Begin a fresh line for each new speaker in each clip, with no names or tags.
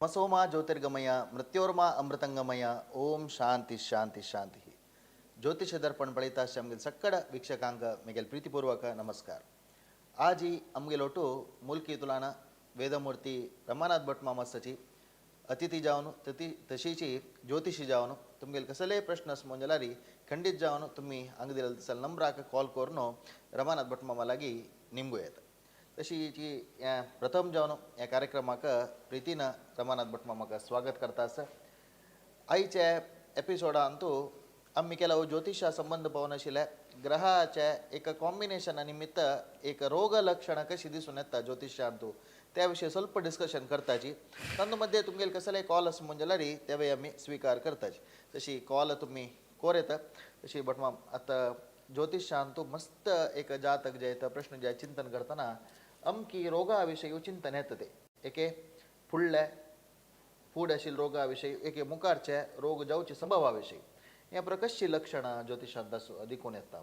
ತಮಸೋಮಾ ಜ್ಯೋತಿರ್ಗಮಯ ಮೃತ್ಯೋರ್ಮಾ ಅಮೃತಂಗಮಯ. ಓಂ ಶಾಂತಿ ಶಾಂತಿ ಶಾಂತಿ. ಜ್ಯೋತಿಷ ದರ್ಪಣ ಪಳಿತ आमगेल सक्कड वीक्षकांक मिगेल प्रीतिपूर्वक नमस्कार. आजी आमगेलोटू मुल्की तुलाना वेदमूर्ती रमानाथ भट मामासाची अतिथी जावन तती तशीची ज्योतिषी जावन तुमगेल कसलेय प्रश्न आसमो जाल्यार खंडीत जावन तुमी हांगा दिलेलो तसो नंबराक कॉल करून रमानाथ भट मामा लागीं निमगू येता. तशी ह्या प्रथम जावन ह्या कार्यक्रमाक प्रितीन रमानाथ भट मामाक स्वागत करता आसा. आयच्या एपिसोडांतू आमी ಕೆಲವು ज्योतिषा संबंद पावन आशिल्ले ग्रहाचे एक कॉम्बिनेशना निमित्त एक रोग लक्षण कशी दिसून येता ज्योतिषांतू त्या विषयी ಸ್ವಲ್ಪ डिस्कशन करताची. तांतू मध्ये तुमगेले कसले कॉल आसा म्हण जाल्यार तेवय आमी स्वीकार करताची. तशी कॉल तुमी कोर येता. तशी भटमाम, आतां ज्योतिषांतू मस्त एक जातक जे येता, प्रश्न जे चिंतन करतना अमकी रोगा विशयी चिंतन येता, ते एके फुडले फूड आशिल्ले रोगा विशयी, एके मुखारचे रोग जावचे संभवा विशयी, ह्या प्रकारची लक्षणां ज्योतिषांत दिकून येता?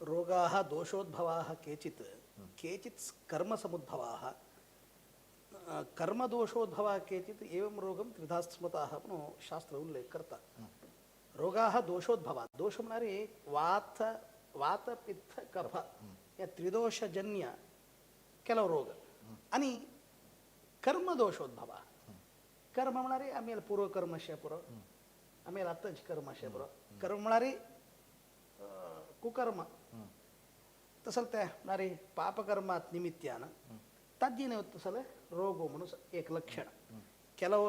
रोगाः दोषोद्भवाः केचित्, केचित् कर्मसमुद्भवाः, कर्मदोषोद्भवाः केचित्, एवं रोगं त्रिधा स्मृताः म्हणून शास्त्र उल्लेख करता. रोगाः दोषोद्भवा. दोष म्हळ्यार वात वात पित्त कफ या त्रिदोषजन्य ಕೆಲವು ರೋಗ. आणि कर्मदोषोद्भव. कर्म म्हळ्यार आಮೇಲೆ ಪೂರ್ವಕರ್ಮ ಪುರೋ, ಆಮೇಲೆ ಅತ್ತಂಚ ಕರ್ಮ ಪುರೋ. कर्म म्हळ्यार कुकर्म तसं ते म्हळ्यार पापकर्मात निमित्यान ताज्जेन तसले रोगो म्हणून एक लक्षण. ಕೆಲವು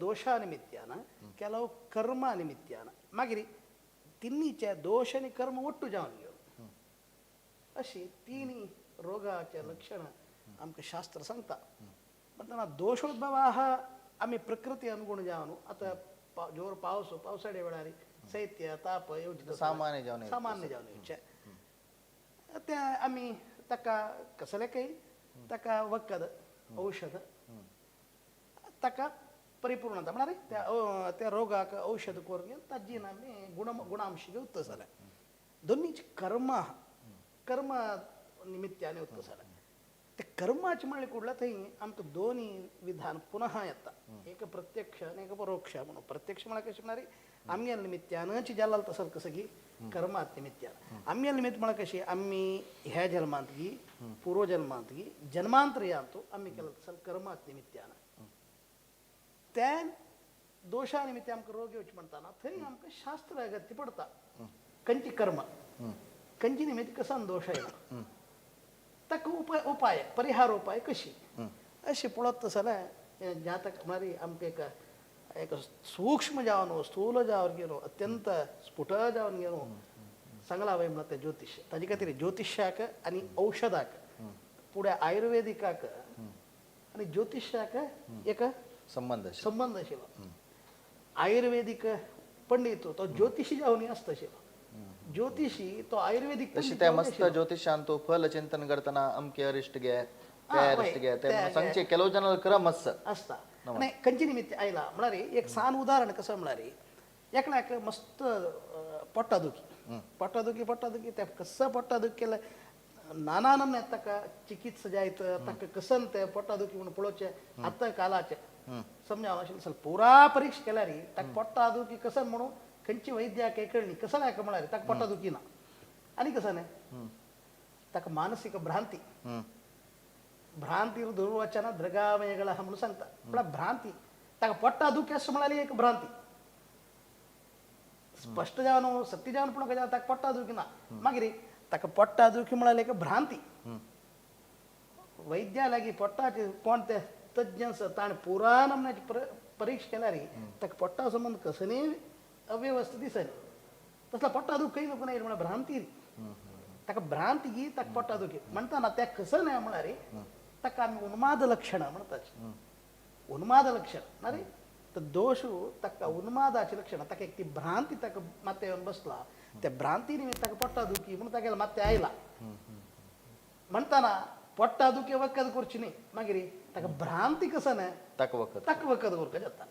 ದೋಷ ನಿಮಿತ್ಯಾನ, ಕೆಲವು ಕರ್ಮ ನಿಮಿತ್ಯಾನ, मागीर तिन्हीचे दोश आनी कर्म ಒಟ್ಟು जावन घेवन अशी तिन्ही रोगाचे लक्षण आमकां शास्त्र सांगता. म्हणटना दोषोद्भवाः आमी प्रकृती अनुगुण जावन आतां जोर पावस, पावसाळे वेळार शैत्य ताप येवचे तसले.
सामान्य जावन येवचे.
सामान्य जावन येवचे ते आमी ताका कसले काही ताका वखद औषध ताका परिपूर्णता म्हळ्यार त्या रोगाक औषध करून घेवन ताजेन आमी गुण गुणांश घेवता जाल्यार, दोन्हीच कर्म आहा, कर्म निमित्याने उत्ता जाल्यार ते कर्माचे म्हणले कुडला थंय आमकां दोनी विधान पुनः येता, एक प्रत्यक्ष आनी एक परोक्ष म्हणून. प्रत्यक्ष म्हळ्यार कशें म्हळ्यार आमगेल्या निमित्यानच जाल्लो तसो कसं की कर्मात निमित्यान. आमगेल्या निमित्त म्हळ्यार कशें आमी ह्या जल्मांत की पूर्वजन्मांत की जन्मांतर यांतू आमी केलं तसं कर्मात निमित्यान त्या दोशा निमित्त आमकां रोग येवचे म्हणटाना थंय आमकां शास्त्र अगत्य पडता. खंयची कर्म, खंयची निमित्त कसान दोश येना, ताका उपाय उपाय परिहार उपाय कशी अशी पळोवत जाल्यार हें जातक म्हळ्यार आमकां एक एक सूक्ष्म जावन, स्थूल जावन घेवन, अत्यंत स्फुट जावन घेवन सांगला वय म्हणल्यार तें ज्योतिश. ताजे खातीर ज्योतिशाक आनी औषधाक, फुडें आयुर्वेदिकाक आनी ज्योतिशाक एक
संबंद आशिल्लो.
संबंध आशिल्लो. आयुर्वेदिक पंडित तो ज्योतिषी जावन आसता आशिल्लो, ज्योतिषी तो आयुर्वेदिक
तशी
पंडित
ते
जावन
मस्त
आशिल्लो.
ज्योतिषांतू फल चिंतन करतना अमके अरिश्ट घे, ते अरिश्ट घे, ते
ते
म्हणून सांगचे ಕೆಲವು जन क्रम आसता.
आसता. आनी खंयचे निमित्त आयला म्हळ्यार एक सान उदाहरण कसं म्हळ्यार एकल्याक मस्त पोटा दुखी, पोटा दुखी, पोटा दुखी. ते कसं पोटा दुखी केलं, नाना नमने ताका चिकित्सा जायत, ताका कसन ते पोटा दुखी म्हणून पळोवचें. आतां कालाचें समजा आशिल्लें पुरा परीक्षा केल्यार ताका पोटा दुखी कसन म्हणून खंयची वैद्याक कळ्ळी. कसं नाका म्हळ्यार ताका पोटा दुखी ना आनी कसं न्ही ताका मानसीक भ्रांती. भ्रांती ದುರ್ವಚನ ದೃಗಾಮಯಗಳ म्हणून सांगता. म्हळ्यार भ्रांती, ताका पोटा दुखी अशें म्हळ्यार एक भ्रांती. स्पश्ट जावन सत्य जावन पळोवंक जाय, ताका पोटा दुखी ना. मागीर ताका पोटा दुखी म्हळ्यार एक भ्रांती. वैद्या लागीं पोटाचे कोण ते तज्ञ आसा, ताणें पुरा नमुन्याची परीक्षा केल्यार ताका पोटा संबंद कसलीय अव्यवस्था दिसना. तसला पोटा दुखी नको नाही म्हळ्यार भ्रांती. ताका भ्रांती की ताका पोटा दुखी म्हणटाना त्या कसं नाही म्हळ्यार ताका आमी उन्माद लक्षणां म्हणटात. उन्माद लक्षण म्हळ्यार तर दोश ताका उन्मादाचे लक्षण. ताका एक ती भ्रांती ताका माथ्या येवन बसला, त्या भ्रांती निमित्त ताका पोटा दुखी म्हणून तागेल्या माथ्या आयला म्हणटाना पोटा दुखी वखद करची न्ही, मागीर ताका भ्रांती कसं न्ही
ताका वखद.
ताका वखद करपाक जाता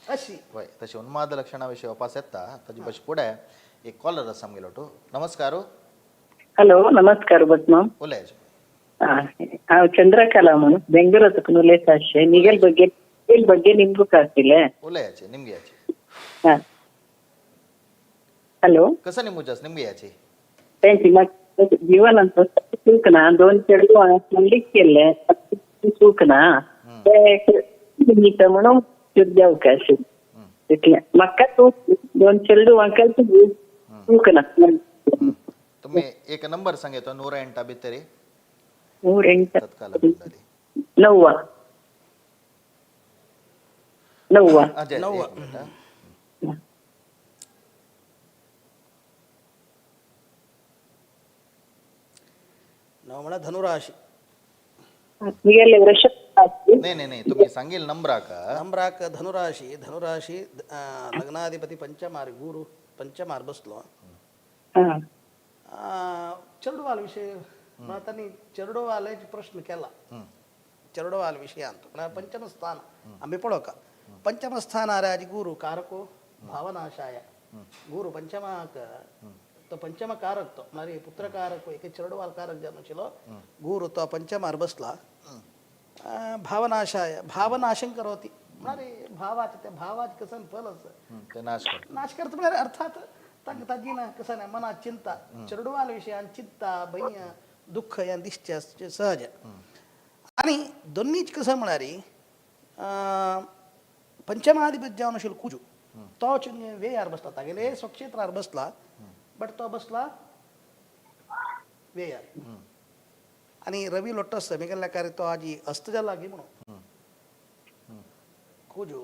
अशी.
वय, तशी उन्माद लक्षणा विशयी वापस येता. ताजे पशी फुडें एक कॉलर आसा आमगेलो. नमस्कार.
हॅलो, नमस्कार भटमाम.
उलयाचे.
हांव चंद्रकला म्हणून बेंगलोर उलयता आशें. निगेल ಬಗ್ಗೆ निगेल ಬಗ್ಗೆ ನಿಮ್ಗೂ ಕಾಸಿಲ್ಲ.
उलयाचे निमगे याचे.
हा, हॅलो.
कसं निमुजास निमगे याचे.
तेंची म्हाका जीवन चूक ना, दोन चेडवां मल्लीक केल्लें, चूक ना ते दिता म्हणून जावंक आशिल्लें तितलें. म्हाका तूं दोन चेडवांक चूक ना.
तुम्ही एक नंबर सांगतो 108 भितरे.
108.
तत्काल बिंदारी.
9 9.
अजय,
नव्वा.
एक मिनिट हा.
9 म्हळ्यार धनुराशी.
निगेले वृषभ राशी.
नाही नाही नाही, तुम्ही सांगेल नंबराक.
नंबराक धनुराशी. धनुराशी लग्नाधिपती पंचमार गुरु पंचमार बसलो.
हा.
चेडवाल विषय म्हळ्यार तांणी चेडवाल्याचे प्रश्न केला. चेडवाल विषयांत म्हळ्यार पंचम स्थान आमी पळोवका. पंचम स्थानार आज गुरु कारको भावनाशाय. गुरु पंचमाक तो पंचम कारक, तो म्हळ्यार पुत्रकारक एक चेडवाल कारक जावन आशिल्लो गुरु तो पंचमार बसला. भावनाशाय भावनाशं करोति म्हळ्यार भावाचे त्या भावाचे कसं फल आसा
ते नाश करतो.
नाश करता म्हळ्यार अर्थात तांकां ताजी ना कसं ना मनात चिंता, चेडवाल विशयान चिंता भंय दुःख ह्या दिसचें आसचें सहज. आनी दोन्हीच कसं म्हळ्यार पंचमाधिपती जावन आशिल्लो कुजू तो वेयार बसला, तागेले स्वक्षेत्रार बसला, बट तो बसला वेयार. आनी रवी लोटस मेगेल्या कार्य तो आजी अस्त जाला गी म्हणून कुजू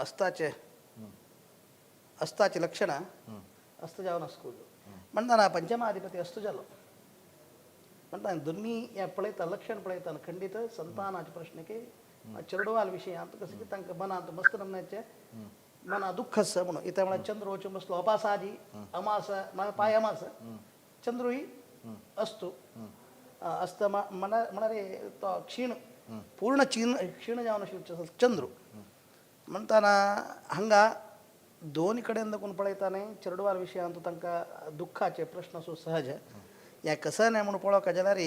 अस्ताचे अस्ताची लक्षणां अस्त जावन आसा कुजू. म्हणटाना पंचमाधिपती अस्त जालो म्हणटा दोन्ही ह्या पळयता लक्षण पळयता खंडीत संतानाचे प्रश्न की चेडवाल विशयांत कसं की तांकां मनांत मस्त नमन्याचें मना दुःख आसा म्हणून. इथे म्हळ्यार चंद्र वचून बसलो अपासाजी अमास म्हळ्यार पाय अमास चंद्रूय असतो अस्त म्हळ्यार तो क्षीण पूर्ण क्षीण क्षीण जावन आशिल्लो चंद्रू. म्हणटाना हांगा दोन कडेन दाखोवन पळयता न्ही चेडवाल विशयांत तांकां दुख्खाचे प्रश्न सो सहज. ह्या कसं न्हय म्हणून पळोवका जाल्यार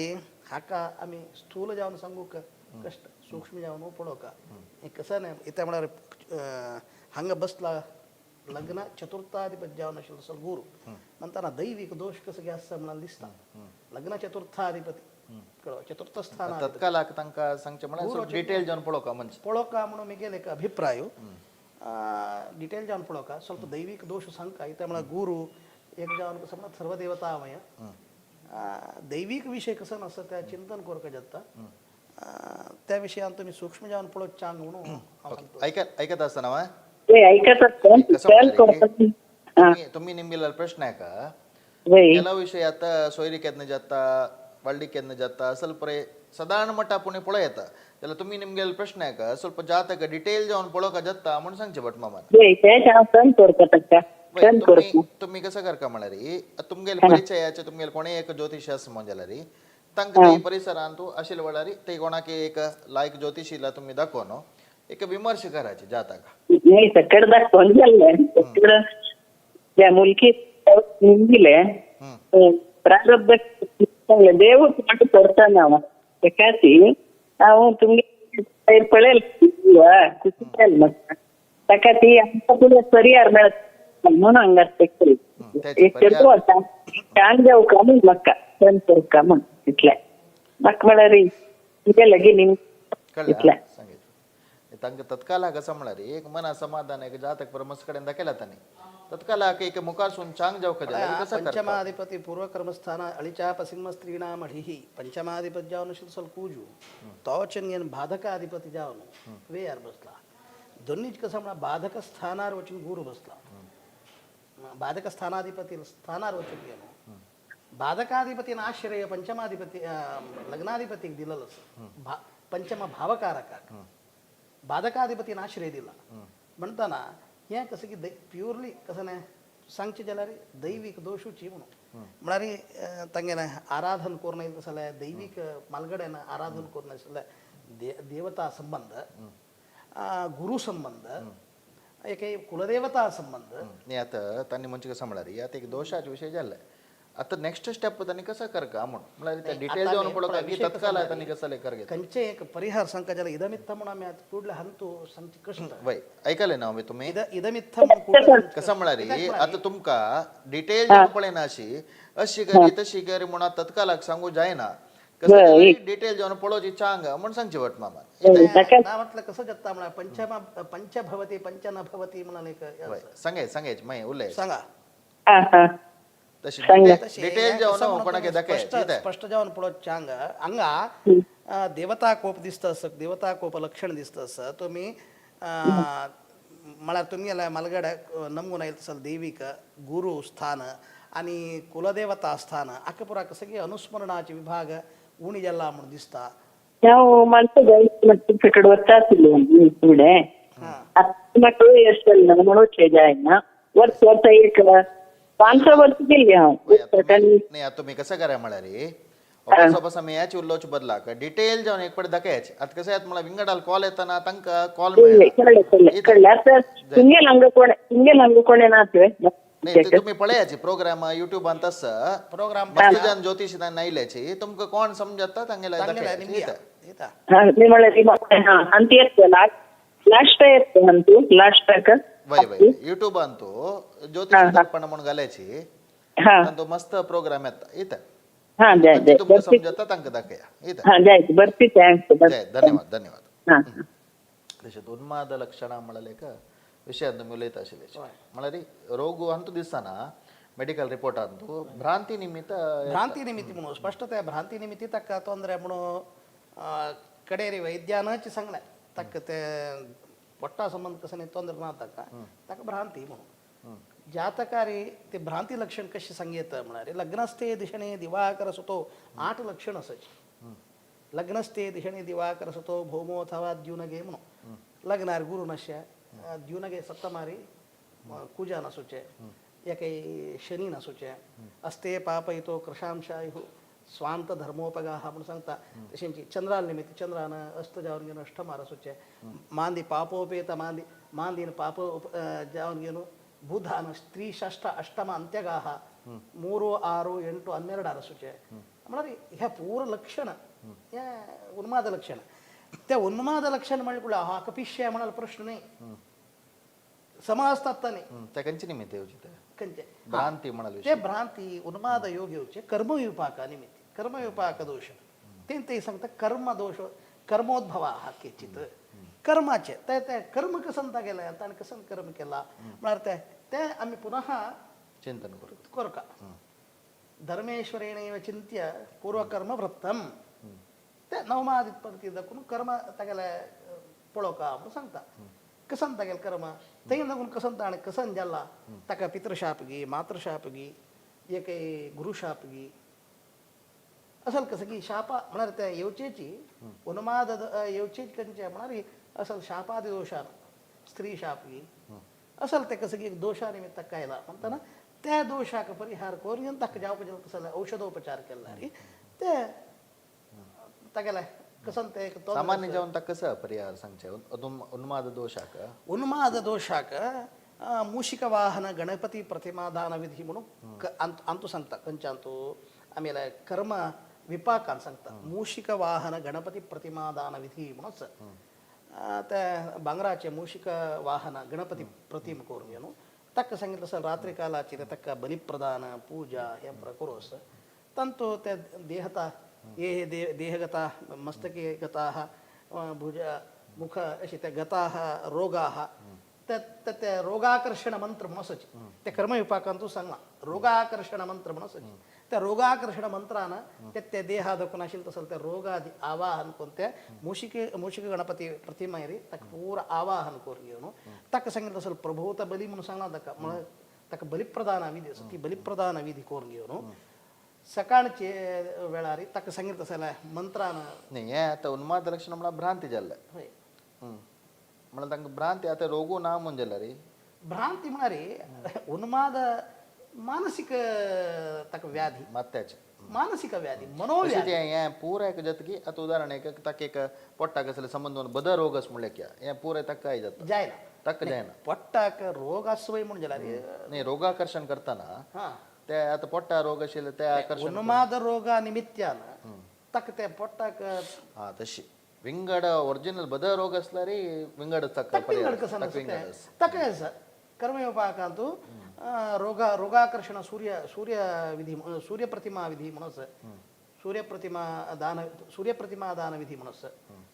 हाका आमी स्थूल जावन सांगूंक कश्ट, सूक्ष्म जावन पळोवका हें कसं न्हय. इतें म्हळ्यार हांगा बसला लग्न चतुर्थाधिपती जावन आशिल्लो सो गुरू म्हणटाना दैवीक दोश कसो आसता म्हणून दिसता. लग्न चतुर्थाधिपती कळ्ळो चतुर्थ स्थान
तत्कालाक तांकां सांगचें म्हळ्यार डिटेल जावन पळोवका म्हणजे
पळोवका म्हणून मिगेल एक अभिप्राय डिटेल जावन पळोवका ಸ್ವಲ್ಪ ದೈವಿक ದೋಷ सांगका. इतें म्हळ्यार गुरू एक जावन कसं म्हळ्यार सर्वदेवतामय दैवीक विशय कसो नासता त्या चिंतन करपाक जाता. त्या विशयान तुमी सूक्ष्म जावन पळोवंक चांग म्हणून हांव सांगता.
ऐकत ऐकत असताना वा?
ते ऐकत आसता
कसं
कॉल
म्हळ्यार
करता.
की
हा.
तुम्ही निमगेला प्रश्न आहे का
वय.
ಕೆಲವು ವಿಷಯ ಆತ सोयरीकेतनं जाता वाळडिकेतनं जाता ಸ್ವಲ್ಪ साधारण मट्टा पुणे पळय येता जाल्यार तुमी निमगेल प्रश्न आहे का ಸ್ವಲ್ಪ जातक डिटेल जावन पळोवका जाता म्हणून सांगचे भट मामान.
वय, तेच हांव सण करता ताका
वय,
सण
तुम्ही
करता.
तुम्ही कसं करका म्हळ्यार तुमगेले परिचयाचे तुमगेले कोणेय एक ज्योतिष आसा म्हण जाल्यार तांकां ते परिसरांत आशिल्ले वेळार ते कोणाक एक लायक ज्योतिषीला तुमी दाखोवन न्हू एक विमर्श करायचे जातका.
नाही सकड दाखोवन जाल्लें सकड त्या मुलकी निमगिले प्रारब्ध सांगलें देव तुमकां करता ना तेका ती हांव तुमगे पळयल खुशी जाल म्हाका ताका ती आमकां पुढे परियार मेळत म्हणून हांगा
तेच
एक
परियार.
वता छान जावका म्हूण म्हाका सण करका म्हूण तितलें म्हाका म्हळ्यार तुगे लागीं निम
कळ्ळें
इतलें.
सांगितलं तांकां तत्कालाक कसं म्हळ्यार एक मना समाधान एक जातक परमस कडेन दाखयला तांणी तत्कालाक एक मुखारसून चांग जावका जाल्यार कसं करता.
पंचमाधिपती पूर्वकर्मस्थान अळिचाप सिंह स्त्रीणामढिः पंचमाधिपती जावन आशिल्लो कुजू तो चेन बाधकाधिपती जावन वेयार बसला. दोन्हीच कसं म्हळ्यार बाधक स्थानार वचून गुरू बसला. बाधक स्थानाधिपती स्थानार वचून गेलो बाधकाधिपतीन आश्रय पंचमाधिपती लग्नाधिपतीक दिलेलो आसा पंचम भावकारकाक बाधकाधिपतीन आश्रय दिला म्हणटाना हें कसं की प्युअरली कसं न्हय सांगचें जाल्यार दैवीक दोशूची म्हणून म्हळ्यार तांगेलें आराधन करून येयलें जाल्यार दैवीक मालगड्यान आराधन करून आसल्यार देवता संबंध, गुरु संबंध, एक कुलदेवता संबंध.
न्ही आतां तांणी म्हणजे कसं म्हळ्यार आतां एक दोशाचे विशय जाल्ले. आता नेक्स्ट स्टेप तांणी कसं करका म्हूण म्हळ्यार ते डिटेल
आता
जावन
आमी
पळोवका
पळय,
की
विशय कसो
तत्काल
जाली?
तांणी कसले कर घेता.
खंयचे एक परिहार सांगका जाल्यार इदमित्थ म्हणून आमी आतां फुडले हंतू सांगचे कष्ट.
वय ऐकले ना तुम्ही?
इदमित्थ म्हणून कुठलं सांगचें
कसं म्हळ्यार
कित्याक
आता तुमका डिटेल जावन पळयना अशी अशी करी तशी करी म्हणून तत्कालाक सांगू जायना, कसं डिटेल जावन पळोवची चांग म्हूण सांगची भट मामा.
ताका
ना म्हटलं कसं जाता म्हळ्यार पंचमा पंच भवती पंच न भवती म्हणून एक हे
वय
आसा.
सांगाय सांगायच मागीर उलय.
सांगा.
हा हा
तशी
सांगा.
तशें
डिटेल
हें
जावन
कसं म्हणून
कोणाक
तुमी
दाखय
स्पश्ट स्पश्ट जावन पळोवप चांग हांगा देवता कोप दिसता आसत, देवता कोप लक्षण दिसता आसत तुमी म्हळ्यार तुमगेल्या मालगड्या नमून आयले तसो देवीक गुरू स्थान आनी कुलदेवता स्थान आका पुराक सगळे अनुस्मरणाचे विभाग उणी जाला म्हूण दिसता.
ನಾವು ಮಲ್ತ ಗೈಸ್ ಕಡೆ ಒತ್ತಾತಿಲ್ಲ ಕೂಡ ಮತ್ತೆ ಎಷ್ಟಲ್ಲ म्हणून जायना वर्ष वर्ष एक 500 वर्ष गेली हांव.
नाही आता तुम्ही कसं करा म्हळ्यार ऑफिस ऑफिस आमी ह्याच उलोवचे बदलाक डिटेल जावन एक पडे दाखयाच. आता कसं येत मला विंगडाल कॉल येताना तांकां कॉल
कळ्ळें
मेळना.
कळ्ळें कळ्ळें कळ्ळें आता तुमगेल हांगा कोण तुमगेल हांगा कोण येना.
नाही ते तुम्ही पळयाची प्रोग्राम युट्यूबान तस
प्रोग्राम
मस्त जन ज्योतिष नायल्याची तुमकां कोण समजता तांगेले
तांगेले
दाखयाची.
निमगिया
इथं.
येता.
हा मी म्हळ्यार हा अंत येता लास्ट लास्ट येता अंतू लास्टाक.
वय वय युट्यूबान तो ज्योतिष दर्पण म्हणून घालायची
हा
तो मस्त प्रोग्राम येता इथं.
हा जाय जाय
तुमकां
बरती.
समजता तांकां दाखया इथं.
हा जाय बरती thanks.
जय धन्यवाद धन्यवाद.
हा
तशेंच उन्माद लक्षणां म्हळ्यार एक विशयान तुमी उलयता आशिल्ले म्हळ्यार रोग अंतू दिसना मेडिकल रिपोर्टान तू भ्रांती निमित्त.
भ्रांती निमित्त म्हणून स्पष्ट त्या भ्रांती निमित्त ताका ತೊಂದರೆ म्हणून कडेरी वैद्यानच सांगलें ताका ते पोट्टा संबंद कसं नाही ತೊಂದರೆ ना ताका ताका भ्रांती म्हणून. जातकारी ते भ्रांती लक्षण कशें सांगयत म्हळ्यार लग्नस्थे दिशणे दिवाकर सुतो 8 लक्षण आसाची. लग्नस्थे दिशणे दिवाकर सुतो भौमो अथवा द्युनगे म्हणून लग्नार गुरु नश्या द्युनगे सप्तमारी कुजा नासूचे एकै शनी नासूचे अस्ते पापयतो कृशांशायु स्वांत धर्मोपगाह म्हणून सांगता. तशेंच चंद्राल निमित्त चंद्रान अस्त जावन घेवन अष्टमार आसूचे मांदी पापोपेत मांदी मांदीन पाप जावन घेवन बुधान स्त्री षष्ठ अष्टम अंत्यगाह 3 6 8 12 आसूचे. म्हळ्यार ह्या पूर लक्षण ह्या उन्माद लक्षण. त्या उन्माद लक्षण म्हणल्यार हा कपिश्य म्हणाल प्रश्न नाही समाजतात नाही.
त्या खंयचे निमित्त येवचे ते
खंयचे
भ्रांती म्हणाल
ते भ्रांती उन्माद योग येवचे कर्मविपाक निमित्त कर्मविपाक दोष ते ते सांगता कर्मदोष कर्मोद्भवा केचित कर्माचे ते ते कर्म कसंता गेले ताणें कसन कर्म केला म्हळ्यार ते ते आमी पुनः
चिंतन करू
कोरका धर्मेश्वरेणेव चिंत्य पूर्वकर्म वृत्तम ते नवमादित्पत्ती दाखोवन कर्म तागेले पळोवका म्हणून सांगता. कसन तागेले कर्म थंय लागून कसन ताणें कसन जाला ताका पितृशाप गी मातृशाप गी एक गुरुशाप गी असल कसं की शापा म्हळ्यार त्या येवचेची उन्माद येवचेच खंयचे म्हळ्यार असल शापादी दोशान स्त्री शाप गी असल ते कसं की दोशा निमित्त ताका आयला म्हणटना त्या दोशाक परिहार करून ताका जावपा जाता तसले औषधोपचार केला रे ते तागेले कसन ते एक ತೊंದ್ರೆ.
सामान्य जावन ताका कसं परिहार सांगचे उन्माद दोशाक?
उन्माद दोशाक मूषिक वाहन गणपती प्रतिमा दान विधी म्हणून अंतू सांगता खंयच्या अंतू आमेले कर्म विपाकान सांगता मूषिक वाहन गणपती प्रतिमा दान विधी म्हणून त्या भांगराचे मूषिक वाहन गणपती प्रतिम करून घेवन ताका सांगितलं सर रात्री कालाची ताका बलिप्रदान पूजा हे करोस तंतु ते देहता ये देहगता मस्तके गताः भुज मुख अशी त्या गताः रोगाः त्या रोगाकर्षण मंत्र म्हणून आसाची त्या कर्मविपाकांतू सांगला रोगाकर्षण मंत्र म्हणून आसाची त्या रोगाकर्षण मंत्रानं ते त्या देहा दाखवून आशिल्लें तसं त्या रोगादी आवाहन करून त्या मूषिक गणपती प्रतिमा रे ताका पूरा आवाहन करून घेवन ताका सांगितलं तसं प्रभूत बली म्हणून सांगला ताका म्हळ्यार ताका बलिप्रदान विधी आसा ती बलिप्रदान विधी करून घेवन सकाळचे वेळार ताका सांगितलं तसं मंत्रान.
नाही हे आतां उन्माद लक्षण म्हळ्यार भ्रांती जाल्ले.
हय
म्हळ्यार तांकां भ्रांती आतां रोगू ना म्हूण जाल्यार रे
भ्रांती म्हळ्यार उन्माद मानसीक ताका व्याधी
मात्याचे
मानसीक व्याधी मनोव्याधी.
तशें तें हें पुराय एक जाता की आतां उदाहरण एक ताका एक पोट्टाक कसले संबंद बद रोग अशें म्हणल्यार कितें हें पुराय ताका काय जाता
जायना
ताका जायना
पोट्टाक रोग आसवय म्हूण जाल्यार
न्ही रोगाकर्षण करतना
हां
ते आतां पोट्टा रोग आशिल्ले ते आकर्शण.
उन्माद रोगा निमित्यान ताका ते पोटाक.
हा, तशी विंगड ओरिजिनल बद रोग असल्यारी विंगड तक
तक
परिहार.
विंगड कसं
तक
नसते.
विंगड आसा.
तक आसा कर्मविपाकांतु रोग रोगाकर्षण सूर्य सूर्य विधी, सूर्य प्रतिमा विधी म्हणून आसा. सूर्य प्रतिमा दान, सूर्य प्रतिमा दान विधी म्हणून आसा.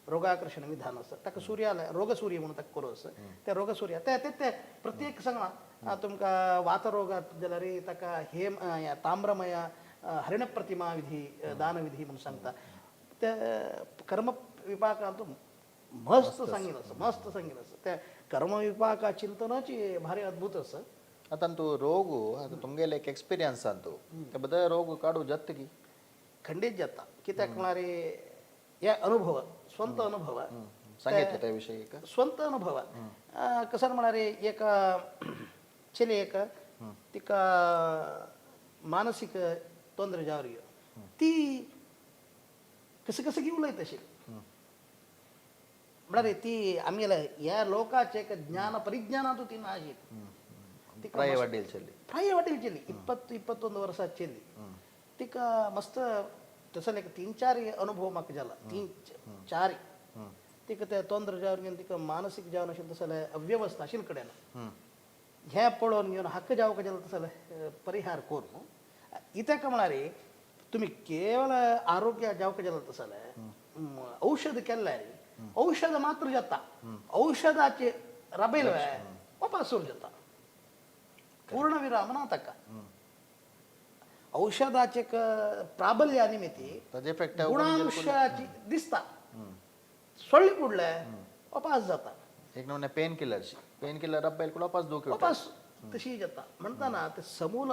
रोगाकर्षण विधान आसा ताका. सूर्याला रोगसूर्य म्हणून ताका करू आसा. ते रोगसूर्य ते ते ते प्रत्येक सांगला तुमकां वातरोग जाल्यार ताका हेम ताम्रमय हरिण प्रतिमा विधी दान विधी म्हणून सांगता. ते कर्म विपाकांतु मस्त सांगितलं आसा, मस्त सांगितलं आसा. त्या कर्मविपाका चिंतनाची भारी अद्भुत आसा.
आतां तूं रोग आतां तुमगेले एक एक्सपिरियन्स तूं ते बद रोग काडू जाता की?
खंडीत जाता. कित्याक म्हळ्यार हे अनुभव, स्वंत अनुभव.
सांगितलं त्या विषयी का?
स्वंत अनुभव. कसं म्हळ्यार एक चलयेक तिका मानसीक तोंदरे जावर ती कसं कसं की उलयत अशी. म्हळ्यार ती आमगेल्या ह्या लोकाचे एक ज्ञान परिज्ञानांतु ती ना आशिल्ली. तिका
ಪ್ರಾಯ वाड्डेल चली.
ಪ್ರಾಯ वाटेल चेली, 20-21 वर्सां चेली. तिका मस्त तसले एक तीन चार अनुभव म्हाका जाला, तीन चार. तिका ते तोंद्र जावन घेवन तिका मानसीक जावन अशें तसले अव्यवस्था आशिल्ले कडेन हें पळोवन घेवन हक्क जावंक जालें तसले परिहार करून. कित्याक म्हळ्यार तुमी केवळ आरोग्य जावंक जालें तसले औषध केल्यार औषध मात्र जाता, औषधाचे रबेल वापस सुरू जाता. पूर्ण विराम ना ताका. औषधाचे प्राबल्य निमित्ती
ताजे इफेक्ट
गुणांशाची दिसता, सोडली पुडले वापस जाता.
एक नमुने पेन किलर, पेन किलर रब्बेल ಕೂಡ वापस दुखी उठता.
वापस तशी जाता. म्हणटाना ते समूल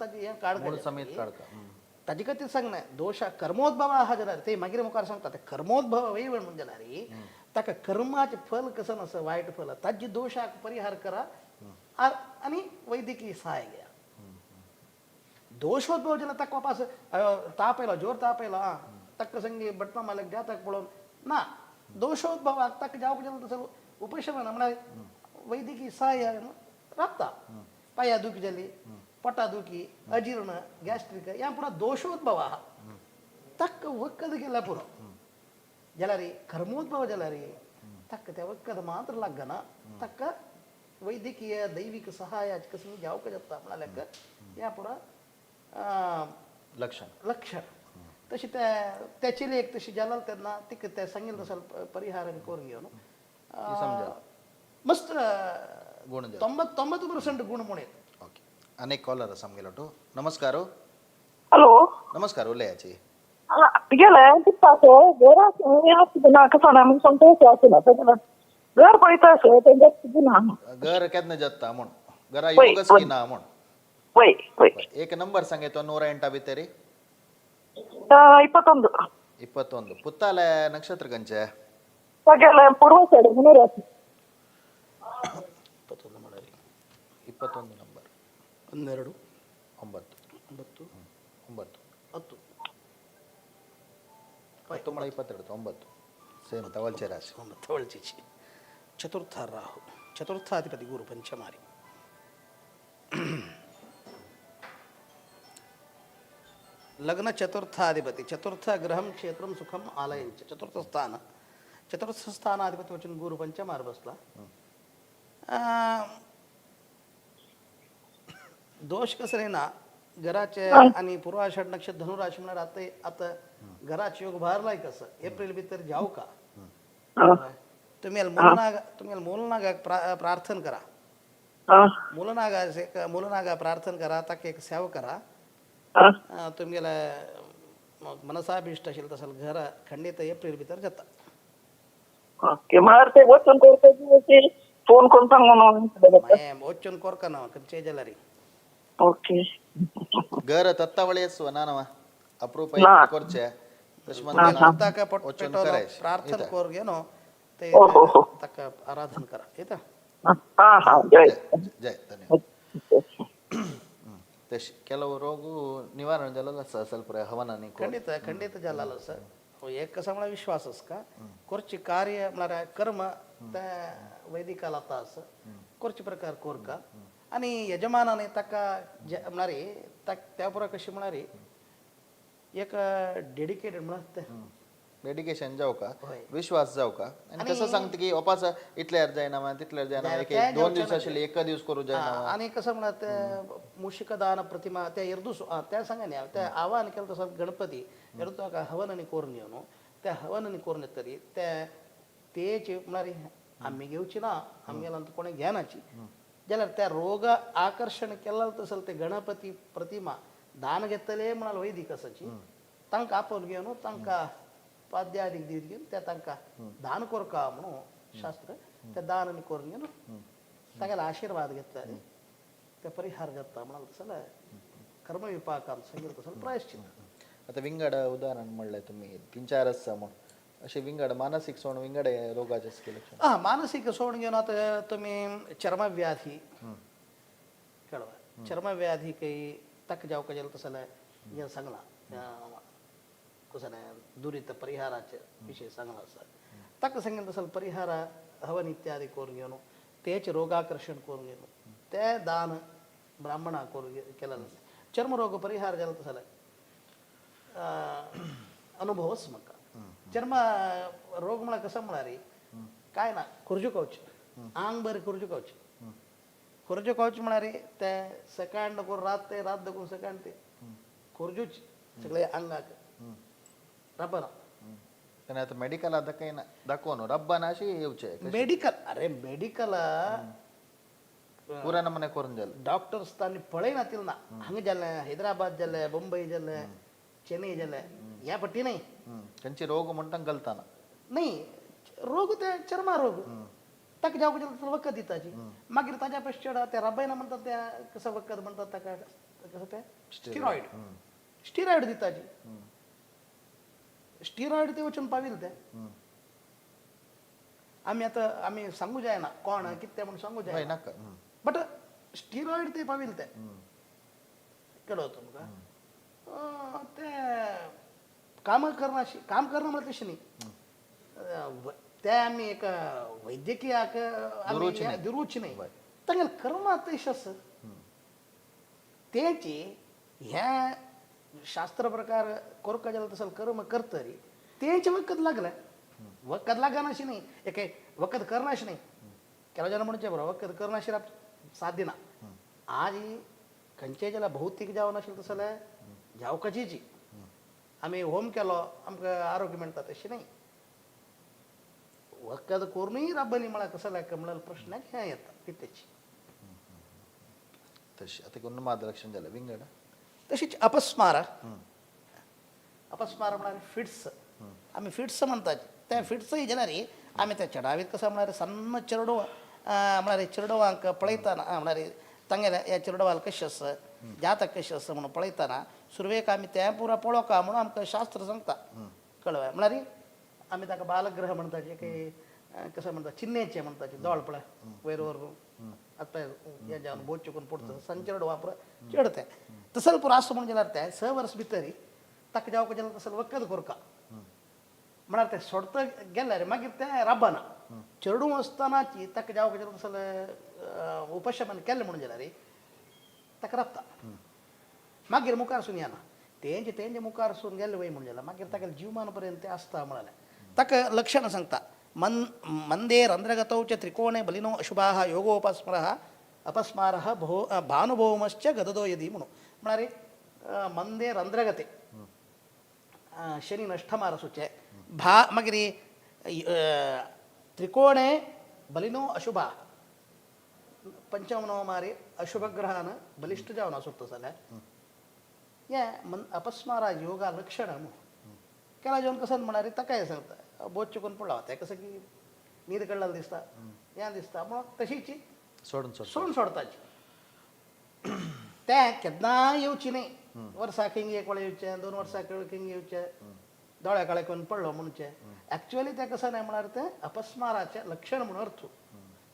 ताजें हें काडका
मूळ
जाता.
समेत काडका.
ताजे खातीर सांगलें दोश कर्मोद्भव आहा जाल्यार ते मागीर मुखार सांगता. ते कर्मोद्भव वय म्हणून जाल्यार ताका कर्माचें फल कसं आसा वायट फल ताजे दोशाक परिहार करा आनी वैद्यकीय सहाय घेया. दोशोद्भव जाल्यार ताका वापस अयो ताप येयलो, जोर ताप येयलो, आं ताका संगी बटना मारल्यार जाता पळोवन ना. दोशोद्भवाक ताका जावंक जाल्यार तसो उपशमन म्हळ्यार वैद्यकीय सहाय्य राबता. पांया दुखी जाली, पोटा दुखी, अजीर्ण, गॅस्ट्रीक ह्या पुरो दोशोद्भव आहा ताका वखद केल्यार पुरो. जाल्यार कर्मोद्भव जाल्यार ताका तें वखद मात्र लागना, ताका वैद्यकीय दैवीक सहायाचे कसली जावंक जाता म्हळ्यार ह्या पुरो
लक्षण.
लक्षण. तशी त्या त्या चेलयेक तशी जाल्यार तेन्ना तिका तें सांगिल्लें तसो परिहार करून घेवन
समजा.
मस्त
गुण जाता.
99% गुण म्हूण येता.
ओके, अनेक कॉलर आसा आमगेलो टो. नमस्कार.
हॅलो.
नमस्कार, उलयाची.
गेले दिसता घरा ना कसं आमी संतोष आसना घर पळयता आसो तें ना.
घर केन्ना जाता म्हूण घरा
वय,
योगच
वय.
की ना म्हूण.
वय वय.
एक ನಂಬರ್ सांगे 108 भितर.
21.
21. ಪುತ್ತಾಲೆ ನಕ್ಷತ್ರ ಕಂಚೆ.
सगळ्याला पूर्व साइड म्हणून.
21 म्हळ्यार
21 ನಂಬರ್.
12.
9.
9.
9.
10.
10 ಮಳ 22 9 ಸೇಮ್ ತವಲ್ಚೆ ರಾಶಿ.
9 वळचीची ಚತುರ್ಥ ರಾಹು, ಚತುರ್ಥಾಧಿಪತಿ ಗುರು ಪಂಚಮಾರಿ. ಲಗ್ನ ಚತುರ್ಥಾಧಿಪತಿ, ಚತುರ್ಥ ಗ್ರಹಂ ಕ್ಷೇತ್ರಂ ಸುಖಂ ಆಲಯಂಚ, ಚತುರ್ಥ ಸ್ಥಾನ, ಚತುರ್ಥ ಸ್ಥಾನಾಧಿಪತಿ वचून गुरु पंचमार बसला. दोष कसं ना घराचे आणि पूर्वाषाढ नक्षत्र धनुराशी म्हळ्यार आता आता घराचे योग भारलाय कसं एप्रिल भितर जाऊ का तुम्ही मूलनाग, तुम्ही मूलनाग प्रार्थना करा. मूलनागा मूलनागा प्रार्थना करा, ताका एक सेवा करा. तुमगेले मनसाभीष्ट असेल तसं घर खंडित एप्रिल भितर जाता.
ओके, म्हळ्यार ते वचून करता फोन करून सांग म्हणून.
मागीर वचून कोरका ना खंयचेय जाल्यार.
ओके.
ಗರ ತತ್ತಾವಳಿಯಸ್ವ ನಾನವ ಅಪರೂಪ
ನಾ.
ಕೊರ್ಚೆ
ताका पोट
वचून
पेटोलो
करायचे.
प्रार्थना
इता.
कोरगेनो ते
हो, हो, हो.
ताका आराधन करा येता.
हा हा, जय.
ಜಯ ಧನ್ಯವಾದ. ತಶ್ ಕೆಲವು ರೋಗ ನಿವಾರಣೆ जालेलो आसा ಸ್ವಲ್ಪ हवनानी करून.
खंडीत खंडीत जालेलो आसा. एक कसा म्हळ्यार विश्वास आसा का कोरची कार्य म्हळ्यार कर्म ते वैदिकाला आतां आसा कोरचे प्रकार कोरका. आनी यजमानान ताका म्हळ्यार त्या पुरा कशें म्हळ्यार एक डेडिकेटेड म्हळ्यार तें
डेडिकेशन जावं का,
हय.
विश्वास जावं का. आनी कसं सांगता की ओपास इतल्यार जायना मा तितल्यार जायना, एक
ते
दोन
जावचें
दिवस
ना.
आशिल्ले एका दिवस करू जायना मा.
आनी कसं म्हळ्यार ते मुशिकदान प्रतिमा त्या एर्दू त्या सांगा न्ही हांव, त्या आव्हान केलें तसो गणपती एर्दू ताका हवन आनी करून घेवन त्या हवन आनी करून येतरी ते तेची म्हळ्यार आमी घेवची ना, आमगेल्यान कोणें घेनाची जाल्यार त्या रोग आकर्शण केल्लो तसो ते गणपती प्रतिमा दान घेतले म्हणाल वैदिक आसाची तांकां आपोवन घेवन तांकां पाद्यादीक दिवन घेवन त्या तांकां दान कोरका म्हणून शास्त्र त्या दान आनी करून घेवन तागेलो आशिर्वाद घेतला ते परिहार जाता म्हणाल तसो कर्मविपाकान सांगितलं तसं प्रायश्चित.
आता विंगड उदाहरण म्हणलें तुम्ही 3-4 आसा म्हूण, अशे विंगड मानसीक सोण विंगड रोगाचे आसचे लक्षण.
हां, मानसीक सोण घेवन आतां तुमी चर्मव्याधी कळवा, चर्मव्याधी काही ताका जावंक जालें तसो जाल्यार हें सांगलां कसं दुरित परिहाराचे विशय सांगला आसा ताका सांगितलं तसं परिहार हवन इत्यादी करून घेवन तेच रोगाकर्शण करून घेवन ते दान ब्राह्मणा करून केलें आसा. चर्मरोग परिहार जालो तसो जाल्यार अनुभवच म्हाका चर्म रोग म्हळ्यार कसो म्हळ्यार काय ना खुर्जू कवच आंग बरें खुर्जू कवच खुर्जू कवच म्हळ्यार ते सकाळ नको रात ते रात दकून सकाळ ते खुर्जूच सगळे आंगाक रब्बर.
आनी आतां मेडिकला दाखयना दाखोवन रब्बान अशी येवचे
मेडिकल, अरे मेडिकल
पुरा नमुने करून जालें
डॉक्टर्स तांणी पळयना तिल ना हांगा जालें हैदराबाद जालें मुंबय जालें चेन्नई जालें ह्या पट्टी न्ही
खंयचे रोग म्हणटा गलताना
न्ही रोग ते चर्मा रोग ताका जावंक जाल्यार वखद दिताची मागीर ताज्या पेक्षा चड ते रबायना म्हणटात ते कसं वखद म्हणटात ताका कसं ते स्टिरॉयड स्टिरॉयड दिताची स्टिरॉयड ते वचून पाविल ते आमी आतां आमी सांगू जायना कोण कितें म्हूण सांगू
हय
जायना
नाका.
बट स्टिरॉयड ते पाविल ते कळो तुमकां ते काम करना काम करना म्हळ्यार तशें न्ही ते आमी एक वैद्यकीय दुरुची न्ही तांगेलें कर्म तशें आसा तेची ह्या शास्त्र प्रकार कोरका जाल्यार तसो कर्म करतरी तेंचे वखद लागलें वखद लागना अशें न्ही एक वखद करना अशें न्ही केला जाल्यार म्हणचें बरो वखद करना अशें साध्य ना. आज खंयचेय जाल्यार भौतीक जावन आशिल्लें तसो जाल्यार जावकाचीची आमी होम केलो आमकां आरोग्य मेळटा तशें न्ही वखद करूनय रब्बनी म्हळ्यार कसो लायक म्हळ्यार प्रश्नाक हें येता तितलेच.
तशें आतां उन्माद लक्षण जालें विंगड.
तशीच अपस्मार अपस्मार म्हळ्यार फिट्स आमी फिट्स म्हणटात ते फिट्सय जाल्यार आमी ते चडावीत कसो म्हळ्यार सन्न चेरडूव म्हळ्यार चेरडुवांक पळयतना म्हळ्यार तांगेले ह्या चेरडुवाल कशें आसा जातक कशें आसा म्हणून पळयतना सुरवेक आमी तें पुरा पळोवका म्हणून आमकां शास्त्र सांगता कळ्ळें म्हळ्यार आमी ताका बालग्रह म्हणटा जे काही कसं म्हणटा चिन्नेचे म्हणटा दोळ पळय वयर वर आतां हें जावन बोट चुकून पडटा सन्न चेरडुवा पुरा चेडते तसो पुरो आसता म्हणून जाल्यार तें 6 वर्स भितर ताका जावंक जाल्यार तसो वखद कोरका म्हळ्यार तें सोडत गेल्यार मागीर तें रबना चेडूं आसतनाची ताका जावंक जाल्यार तसलें उपशमन केलें म्हणून जाल्यार ताका रबता मागीर मुखार सून येना तेंचे तेंचे मुखार सून गेले वय म्हणून जाल्यार मागीर ताका जीवमान पर्यंत तें आसता म्हळ्यार ताका लक्षणां सांगता मंदे रंध्रगतौ च त्रिकोणे बलिनो अशुभाः योगोपस्मरः अपस्मारः भो भानुभौमश्च गददो यदि म्हणून म्हळ्यार मंदे रंध्रगते शनी नष्टमार सुचे भा मागीर त्रिकोणे बलिनो अशुभा पंचम मारी अशुभ ग्रहान बलिश्ट जावन आसता जाल्यार हें मन अपस्मारा योगा लक्षण म्हणून केला जेवन कसं म्हळ्यार ताकाय सांगता बोध चुकून पडला तें कसं की न्हीद कडलेलें दिसता हें दिसता म्हणून तशीची
सोडून सोड
सोडून सोडताची तें केन्नाय येवची न्ही वर्साक हिंग एक वेळा येवचें 2 वर्साक हिंग येवचें दोळ्या काळे करून पडलो म्हणचें एक्चुअली तें कसं न्हय म्हळ्यार तें अपस्माराचें लक्षण म्हणून अर्थ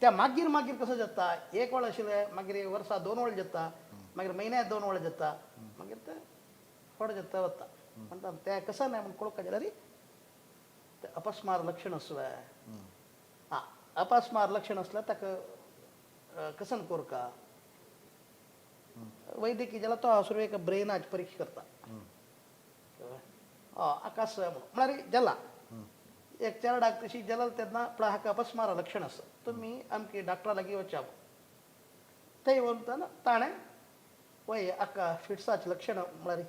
त्या मागीर मागीर कसं जाता एक वेळ आशिल्लें मागीर वर्सा 2 वेळ जाता मागीर म्हयन्याक 2 वेळ जाता मागीर तें फट जाता वता म्हणटा तें कसं न्हय म्हूण कळोवंक जाल्यार तें अपस्मार लक्षण आसलें आं अपस्मार लक्षण आसल्यार ताका कसन कोरका वैद्यकी जाल्यार तो सुरवेक ब्रेनाची परीक्षा करता. आकाश म्हणून म्हळ्यार जाला एक चेरडाक तशी जाल्यार तेन्ना पळय हाका अपस्मारा लक्षण आसा, तुमी आमकी डॉक्टरा लागीं वचया. थंय वतना ताणें वय हाका फिट्साचें लक्षण म्हळ्यार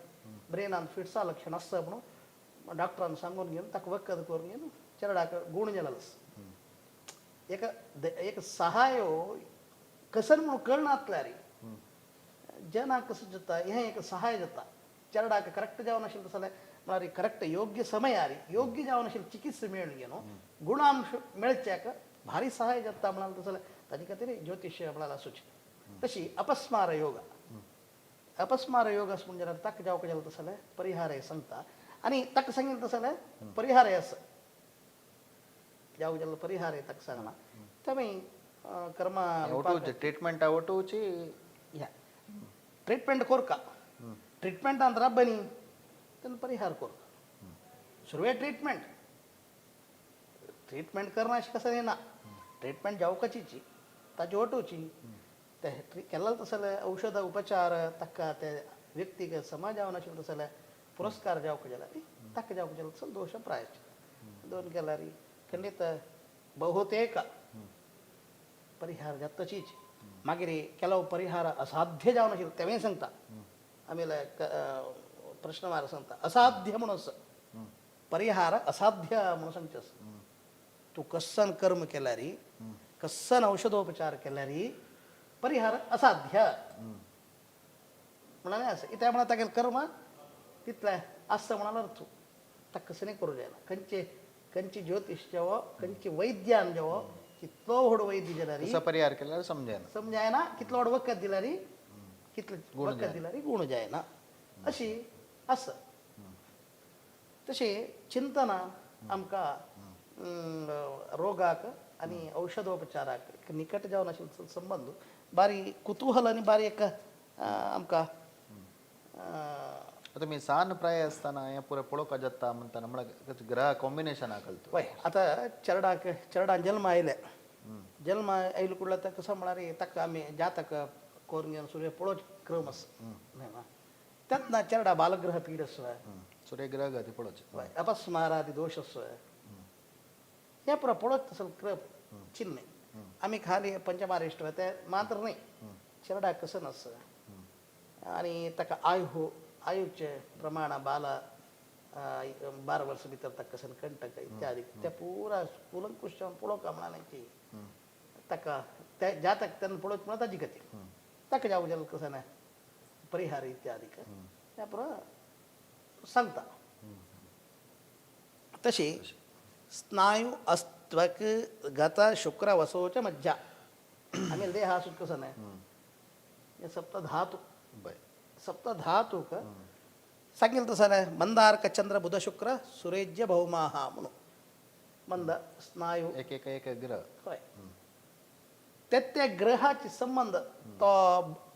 ब्रेनान फिट्सा लक्षण आसा म्हणून डॉक्टरान सांगून घेवन ताका वखद करून घेवन चेरडाक गूण जालेलो आसा. एक एक सहाय कसन म्हणून कळनातल्यार जनाक कसं जाता हें एक सहाय जाता. चेरडाक करेक्ट जावन आशिल्लें तसलें म्हळ्यार करेक्ट योग्य समयार योग्य जावन आशिल्लें चिकित्सा मेळून घेवन गुणांश मेळच्याक भारी सहाय जाता म्हणाल तसलें ताजे खातीर ज्योतिश म्हळ्यार आसूचें. तशी अपस्मार योग, अपस्मार योग आसा म्हणजे ताका जावंक जालें तसलें परिहार सांगता आनी ताका सांगिल्लें तसलें परिहार आसा जावंक जाल्यार परिहार ताका सांगना. तेमी कर्मा
ट्रीटमेंट ಒಟ್ಟುಚಿ
ಯಾ ಟ್ರೀಟ್ಮೆಂಟ್ ಕೊರ್ಕ, ಟ್ರೀಟ್ಮೆಂಟ್ ಅಂದ್ರೆ ಬನ್ನಿ तेन्ना परिहार कोरका. सुरवे ट्रीटमेंट ट्रीटमेंट करना अशें कसं ना, ट्रीटमेंट जावपाचीची ताजी वटोवची ते केल्लें तसलें औषध उपचार ताका ते व्यक्तीक समाज जावन आशिल्लें तसलें पुरस्कार जावंक जाल्यार ताका जावंक जाल्यार तसो दोश प्रायश्चित दोन केल्यार खंडीत बहुतेक परिहार जातचीच. मागीर ಕೆಲವು ಪರಿಹಾರ असाध्य जावन आशिल्लें तेंवूय सांगता. आमी प्रश्न मार सांगता असाध्य म्हणून आसा परिहार असाध्य म्हणून सांगचें आसा. तूं कस्सन कर्म केल्यार कस्सन औषधोपचार केल्यार परिहार असाध्य म्हळ्यार आसा. कित्याक म्हळ्यार तागेलें कर्म तितलें आसता म्हणाल्यार तूं ताका कसं करूं जायना. खंयचे खंयची ज्योतिश जेवो खंयचे वैद्यान जेवो कितलो व्हड वैद्य जाल्यार
तसो परिहार केल्यार समजायना,
समजायना. कितलो व्हड वखद दिल्यार कितलें वखद दिल्यार गुण जायना अशी आसा. तशें चिंतना आमकां रोगाक आनी औषधोपचाराक एक निकट जावन आशिल्लो संबंद बारी कुतूहल आनी बारी एक आमकां.
आतां मी सान प्राय आसतना हें पुरो पळोवपाक जाता म्हणटा म्हळ्यार ग्रह कॉम्बिनेशन कळटा.
वय आतां चेरडाक चेरडान जल्म आयले जल्म आयले कुडल्या ताका कसो म्हळ्यार ताका आमी जातक करून घेवन सुर्य पळोवचो क्रम आसा तेन्ना चेरडा बालग्रह पीड आसा,
सूर्यग्रह गती पळोवचें,
वय अपस्मारादी दोश आसा, हें पुरो पळोवचें तसो क्रम चिन्ह. आमी खाली पंचमारिश्ट ते मात्र न्हय चेरडाक कसो नासा आनी ताका आयु आयुचे प्रमाण बाल 12 वर्सां भितर ताका कसन कंटक इत्यादी ते पुरा कुलंकुश पळोवंक म्हणालें की ताका ते जातक तेन्ना पळोवचें म्हणून ताजी गती ताका जावं जाल्यार कसं ना परिहार इत्यादी त्या पुरा सांगता. तशी स्नायू अस्त्वक गत शुक्र वसोच मज्जा आमी देह आसूच कसं नाही हे सप्तधातू सप्तधातूक सांगितलं तसं नाही मंदार्क चंद्र बुध शुक्र सुरेज्य भौमाहा म्हणून मंद स्नायू
एक एक एक ग्रह.
हय ते त्या ग्रहाचे संबंध तो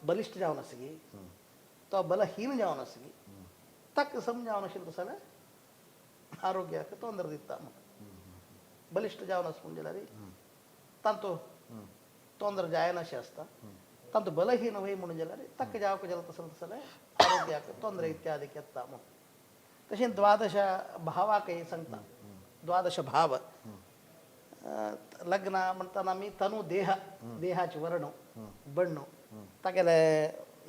बलिश्ट जावन आसगी तो बलहीन जावन आसगी ताका समजावन आशिल्लें तसं जाल्यार आरोग्याक तोंदर दिता म्हणून. बलिश्ट जावन आसा म्हणून जाल्यार तांतो तोंदर जायनाशें आसता, तांतो बलहीन वय म्हणून जाल्यार ताका जावंक जाल्यार तसलें तसलें आरोग्याक तोंदरे इत्यादी येता म्हणून. तशें द्वादश भावाकय सांगता. द्वादश भाव लग्न म्हणटाना आमी तनु देह देहाचे वर्ण बण्ण तागेले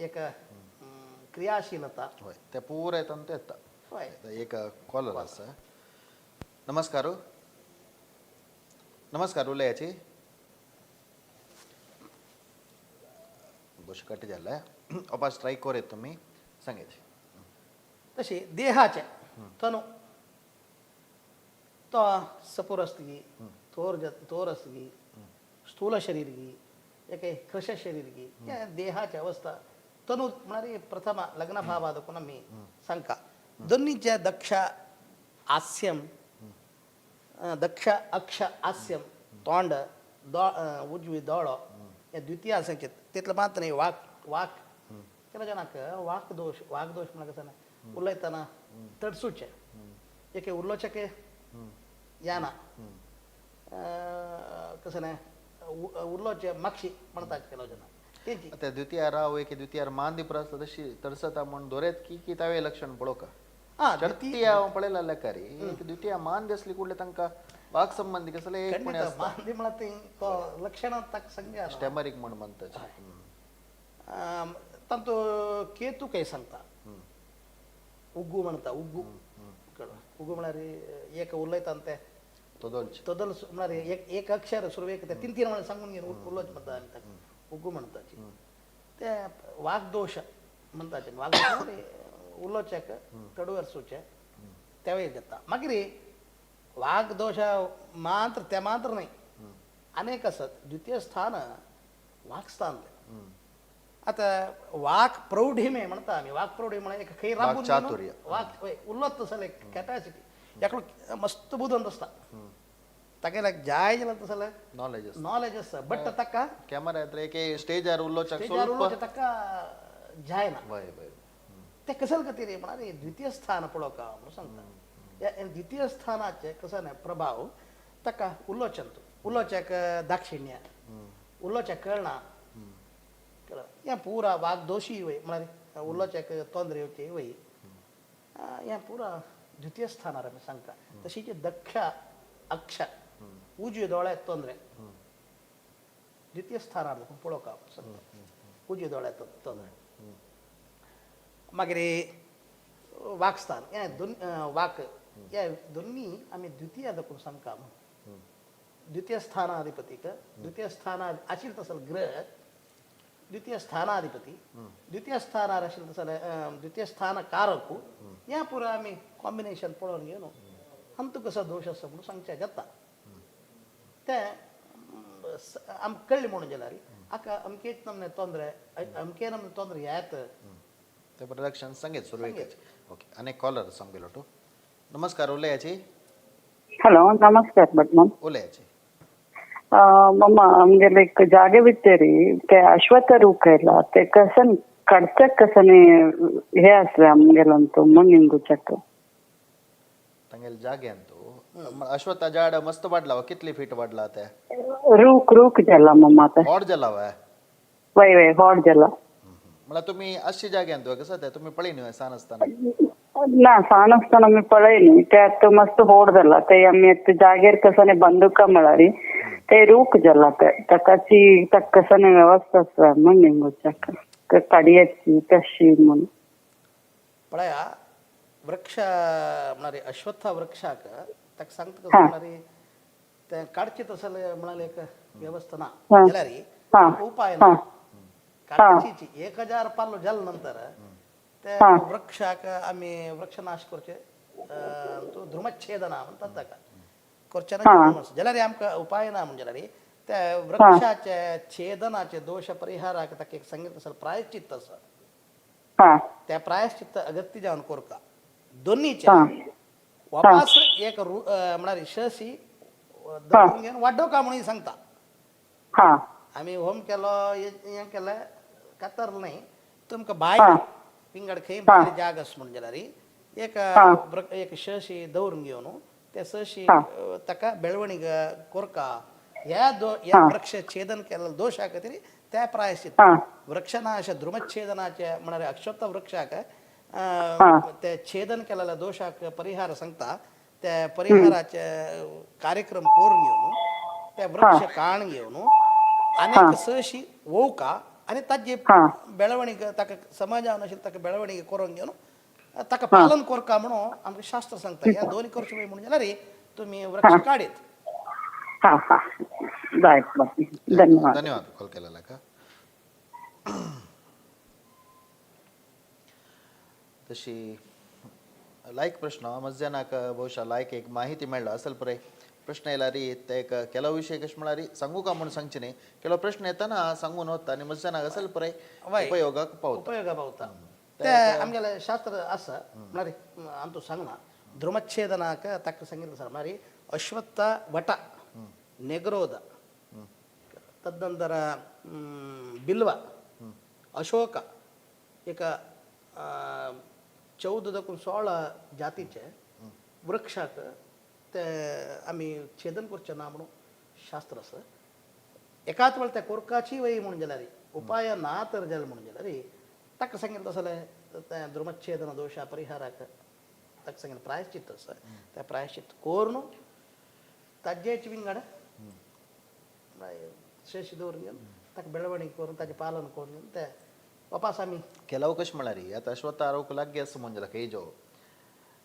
एक क्रियाशीलता.
हय ते पुराय तांतूं येता.
हय
एक कॉलर आसा. नमस्कार. नमस्कार उलयाची गोश कट जाल्ले ओपा स्ट्रायक कोर येत तुमी सांगायची.
तशी देहाचे तनु तो सपूर आसतगी थोर थोर आसतगी स्थूल शरीर एक कृश शरीर देहाची अवस्था तनु म्हळ्यार प्रथम लग्न भावा देखून आमी सांगता. दोन्हीचे दक्ष आस्यम दक्ष अक्ष आस्यम तोंड उजवी दोळो हे द्वितीय सांगचे तितलें मात्र न्ही. वाक वाक केला जाणाक वाक दोश वाक दोश म्हळ्यार कसं ना उलयतना तडसूचें एक उलोवचें याना कसं ना उलोवचें मागशी म्हणतात केलो जाणा. तेंची
आतां द्वितीय राव एक द्वितीय मान दिपर आसता तशी तरसता म्हण दोरेत की की तावे लक्षण पळोवका.
आं,
चडती हांव पळयला लेकारी एक द्वितीय मान दिसली कुडले तांकां वाग संबंधी कसले एक पुणे
खंडित
आसता
मान म्हळ्यार ती तो लक्षणां ताका संज्ञा आसा.
स्टॅमरीक म्हण म्हणटा.
तांतू केतू काय सांगता, उग्गू म्हणटा, उग्गू कळ्ळो. उग्गू म्हळ्यार एक उलयता ते
तोदोलचे
तदल म्हळ्यार एक एक अक्षर सुरवेक ते तीन तीन म्हळ्यार सांगून घेवन उलोवचें म्हणटा आमी ताका उग्गू म्हणटाची. ते वाग्दोश म्हणटाचे, वाग्दोश म्हळ्यार उलोवच्याक तडवर सुचे तेवय जाता. मागीर वाग्दोश मात्र ते मात्र न्हय, अनेक आसत. द्वितीय स्थान वाक्स्थान. आतां वाक प्रौढिमे म्हणटा आमी, वाक प्रौढी म्हळ्यार एक खंय राबून
वाक्चातुर्य.
वाक उलोत तसलें कॅपॅसिटी एकलो मस्त बुदवंत आसता, तागेल्याक जाय जाल्यार तसलें
नॉलेज आसता,
नॉलेज आसता, बट ताका
कॅमेरा येता एक स्टेजार उलोवच्याक
स्टेजार
स्वल्प
उलोवचें ताका जायना.
वय वय
ते कसल खातीर म्हळ्यार द्वितीय स्थान पळोवका म्हणून सांगता. ह्या द्वितीय स्थानाचे कसो न्हय प्रभाव ताका उलोवचें उलोवच्याक दाक्षिण्य उलोवच्याक कळना, हें पुरा वाग्दोशी वय म्हळ्यार उलोवच्याक तोंदरे येवचे वय, हें पुरा द्वितीय स्थानार आमी सांगता. तशीच दक्ष अक्ष उजव्या दोळ्याक तोंदरे द्वितीय स्थानार पळोवका सांगता, उजव्या दोळ्याक तोंदरे. मागीर वाक्स्थान हें दोन वाक हे दोन्ही आमी द्वितीय दाखोवन सांगता. द्वितीय स्थानाधिपतीक द्वितीय स्थाना आशिल्ले तसो ग्रह द्वितीय स्थानाधिपती द्वितीय स्थानार आशिल्ले तसो द्वितीय स्थान कारक ह्या पुरा आमी कॉम्बिनेशन पळोवन घेवन आमकां कसो दोश आसा म्हणून सांगचें जाता. तें आमकां कळ्ळें म्हणून जाल्यार हाका अमकेच नमने तोंदरे अमके नमने तोंदरे येत
ते बरें लक्षण सांगेत सुरवेक. ओके, आनी कॉलर सांगेलो तूं. नमस्कार, उलयाची.
हॅलो, नमस्कार भटमाम.
उलयाची.
मम्मा आमगेले एक जागे बित्तेरी ते अश्वत्थ रूख आयला ते कसन कडच्याक कसने हे आसले आमगेलो म्हण निंगुच्याक
तांगेले जागे अंतू अश्वत्थ झाड मस्त वाडला, कितली फीट वाडला ते?
रूख रूख जाला मम्मा ते
होड जाला वय
वय वय होड जाला.
म्हळ्यार तुमी अशी जागे अंतू कसं ते तुमी पळय न्हय सान आसतना?
ना, सान आसतना आमी पळय न्ही, ते आतां मस्त होड जाला ते आमी आतां जागेर कसने बंदुका म्हळ्यार ते रूख जाला ते ताकाची ताका कसने व्यवस्था आसा म्हण निंगुच्याक काडयेची तशी म्हणून.
पळया वृक्ष म्हळ्यार अश्वत्थ वृक्षाक ताका सांगता कसं म्हळ्यार तें काडचें तसलें म्हळ्यार एक व्यवस्था ना जाल्यार उपाय ना. काडचीची 1000 पालो जाले नंतर ते वृक्षाक आमी वृक्षनाश करचे तो ध्रुमच्छेदना म्हणटात ताका करचें ना जाल्यार आमकां उपाय ना. म्हणजे जाल्यार त्या वृक्षाचे छेदनाचे दोश परिहाराक ताका एक सांगितलें आसा प्रायश्चित्त आसा, त्या प्रायश्चित्त अगत्य जावन कोरका दोन्हीचे वापास एक म्हळ्यार शशी दवरून घेवन वाडोवका म्हणून सांगता. आमी होम केलो हें केलें कातर न्हय, तुमकां भायर विंगड खंय भायर जाग आसा म्हणून जाल्यार एक एक शशी दवरून घेवन ते सशी ताका बेळवणीक कोरका. ह्या ह्या वृक्ष छेदन केल्ल्या दोशा खातीर त्या प्रायश्चित्त वृक्षनाश ध्रुमच्छेदनाचे म्हळ्यार अक्षत्थ वृक्षाक ते छेदन केलेल्या दोशाक परिहार सांगता. त्या परिहाराचे कार्यक्रम करून घेवन ते वृक्ष काण घेवन अनेक सशी ओवका आनी ताजे बेळवणीक ताका समाजान आशिल्लें ताका बेळवणीक करून घेवन ताका पालन कोरका म्हणून आमकां शास्त्र सांगता. ह्या दोन करचे म्हणून जाल्यार तुमी वृक्ष काडीत.
हा हा, धन्यवाद.
धन्यवाद कॉल केलेला का. तशी लायक प्रश्न मज्जानाक ಬಹುಶಃ लायक एक माहिती मेळ्ळा असल पळय प्रश्न येयला री ते एक ಕೆಲವು विशय कशें म्हळ्यार सांगू का म्हणून सांगचे न्ही, ಕೆಲವು प्रश्न येताना सांगून वता आनी मज्जानाक असल पळय उपयोगाक पावता,
उपयोगा पावता. ते आमगेलें शास्त्र आसा म्हळ्यार आमचो सांगना ध्रुमच्छेदनाक ताका सांगिल्लें आसा म्हळ्यार अश्वत्थ वट नेग्रोध तदनंतर बिल्व अशोक एक 14 दाखून 16 जातीचे वृक्षाक ते आमी छेदन करचें ना म्हणून शास्त्र आसा. एकाच वेळ त्या कोरकाची वय म्हणून जाल्यार उपाय ना तर जालें म्हणून जाल्यार ताका सांगेल तसलें तें द्रुमच्छेदन दोशा परिहाराक ताका सांगेल प्रायश्चित आसा त्या प्रायश्चित करून ताजेच विंगड शेष दवरून ताका ಬೆಳವಣಿಗೆ करून ताजें पालन करून ते वापास आमी
ಕೆಲವು ಕಶ್ म्हळ्यार आता अश्वत्थ आरोप लागीं आसा म्हणजे खंय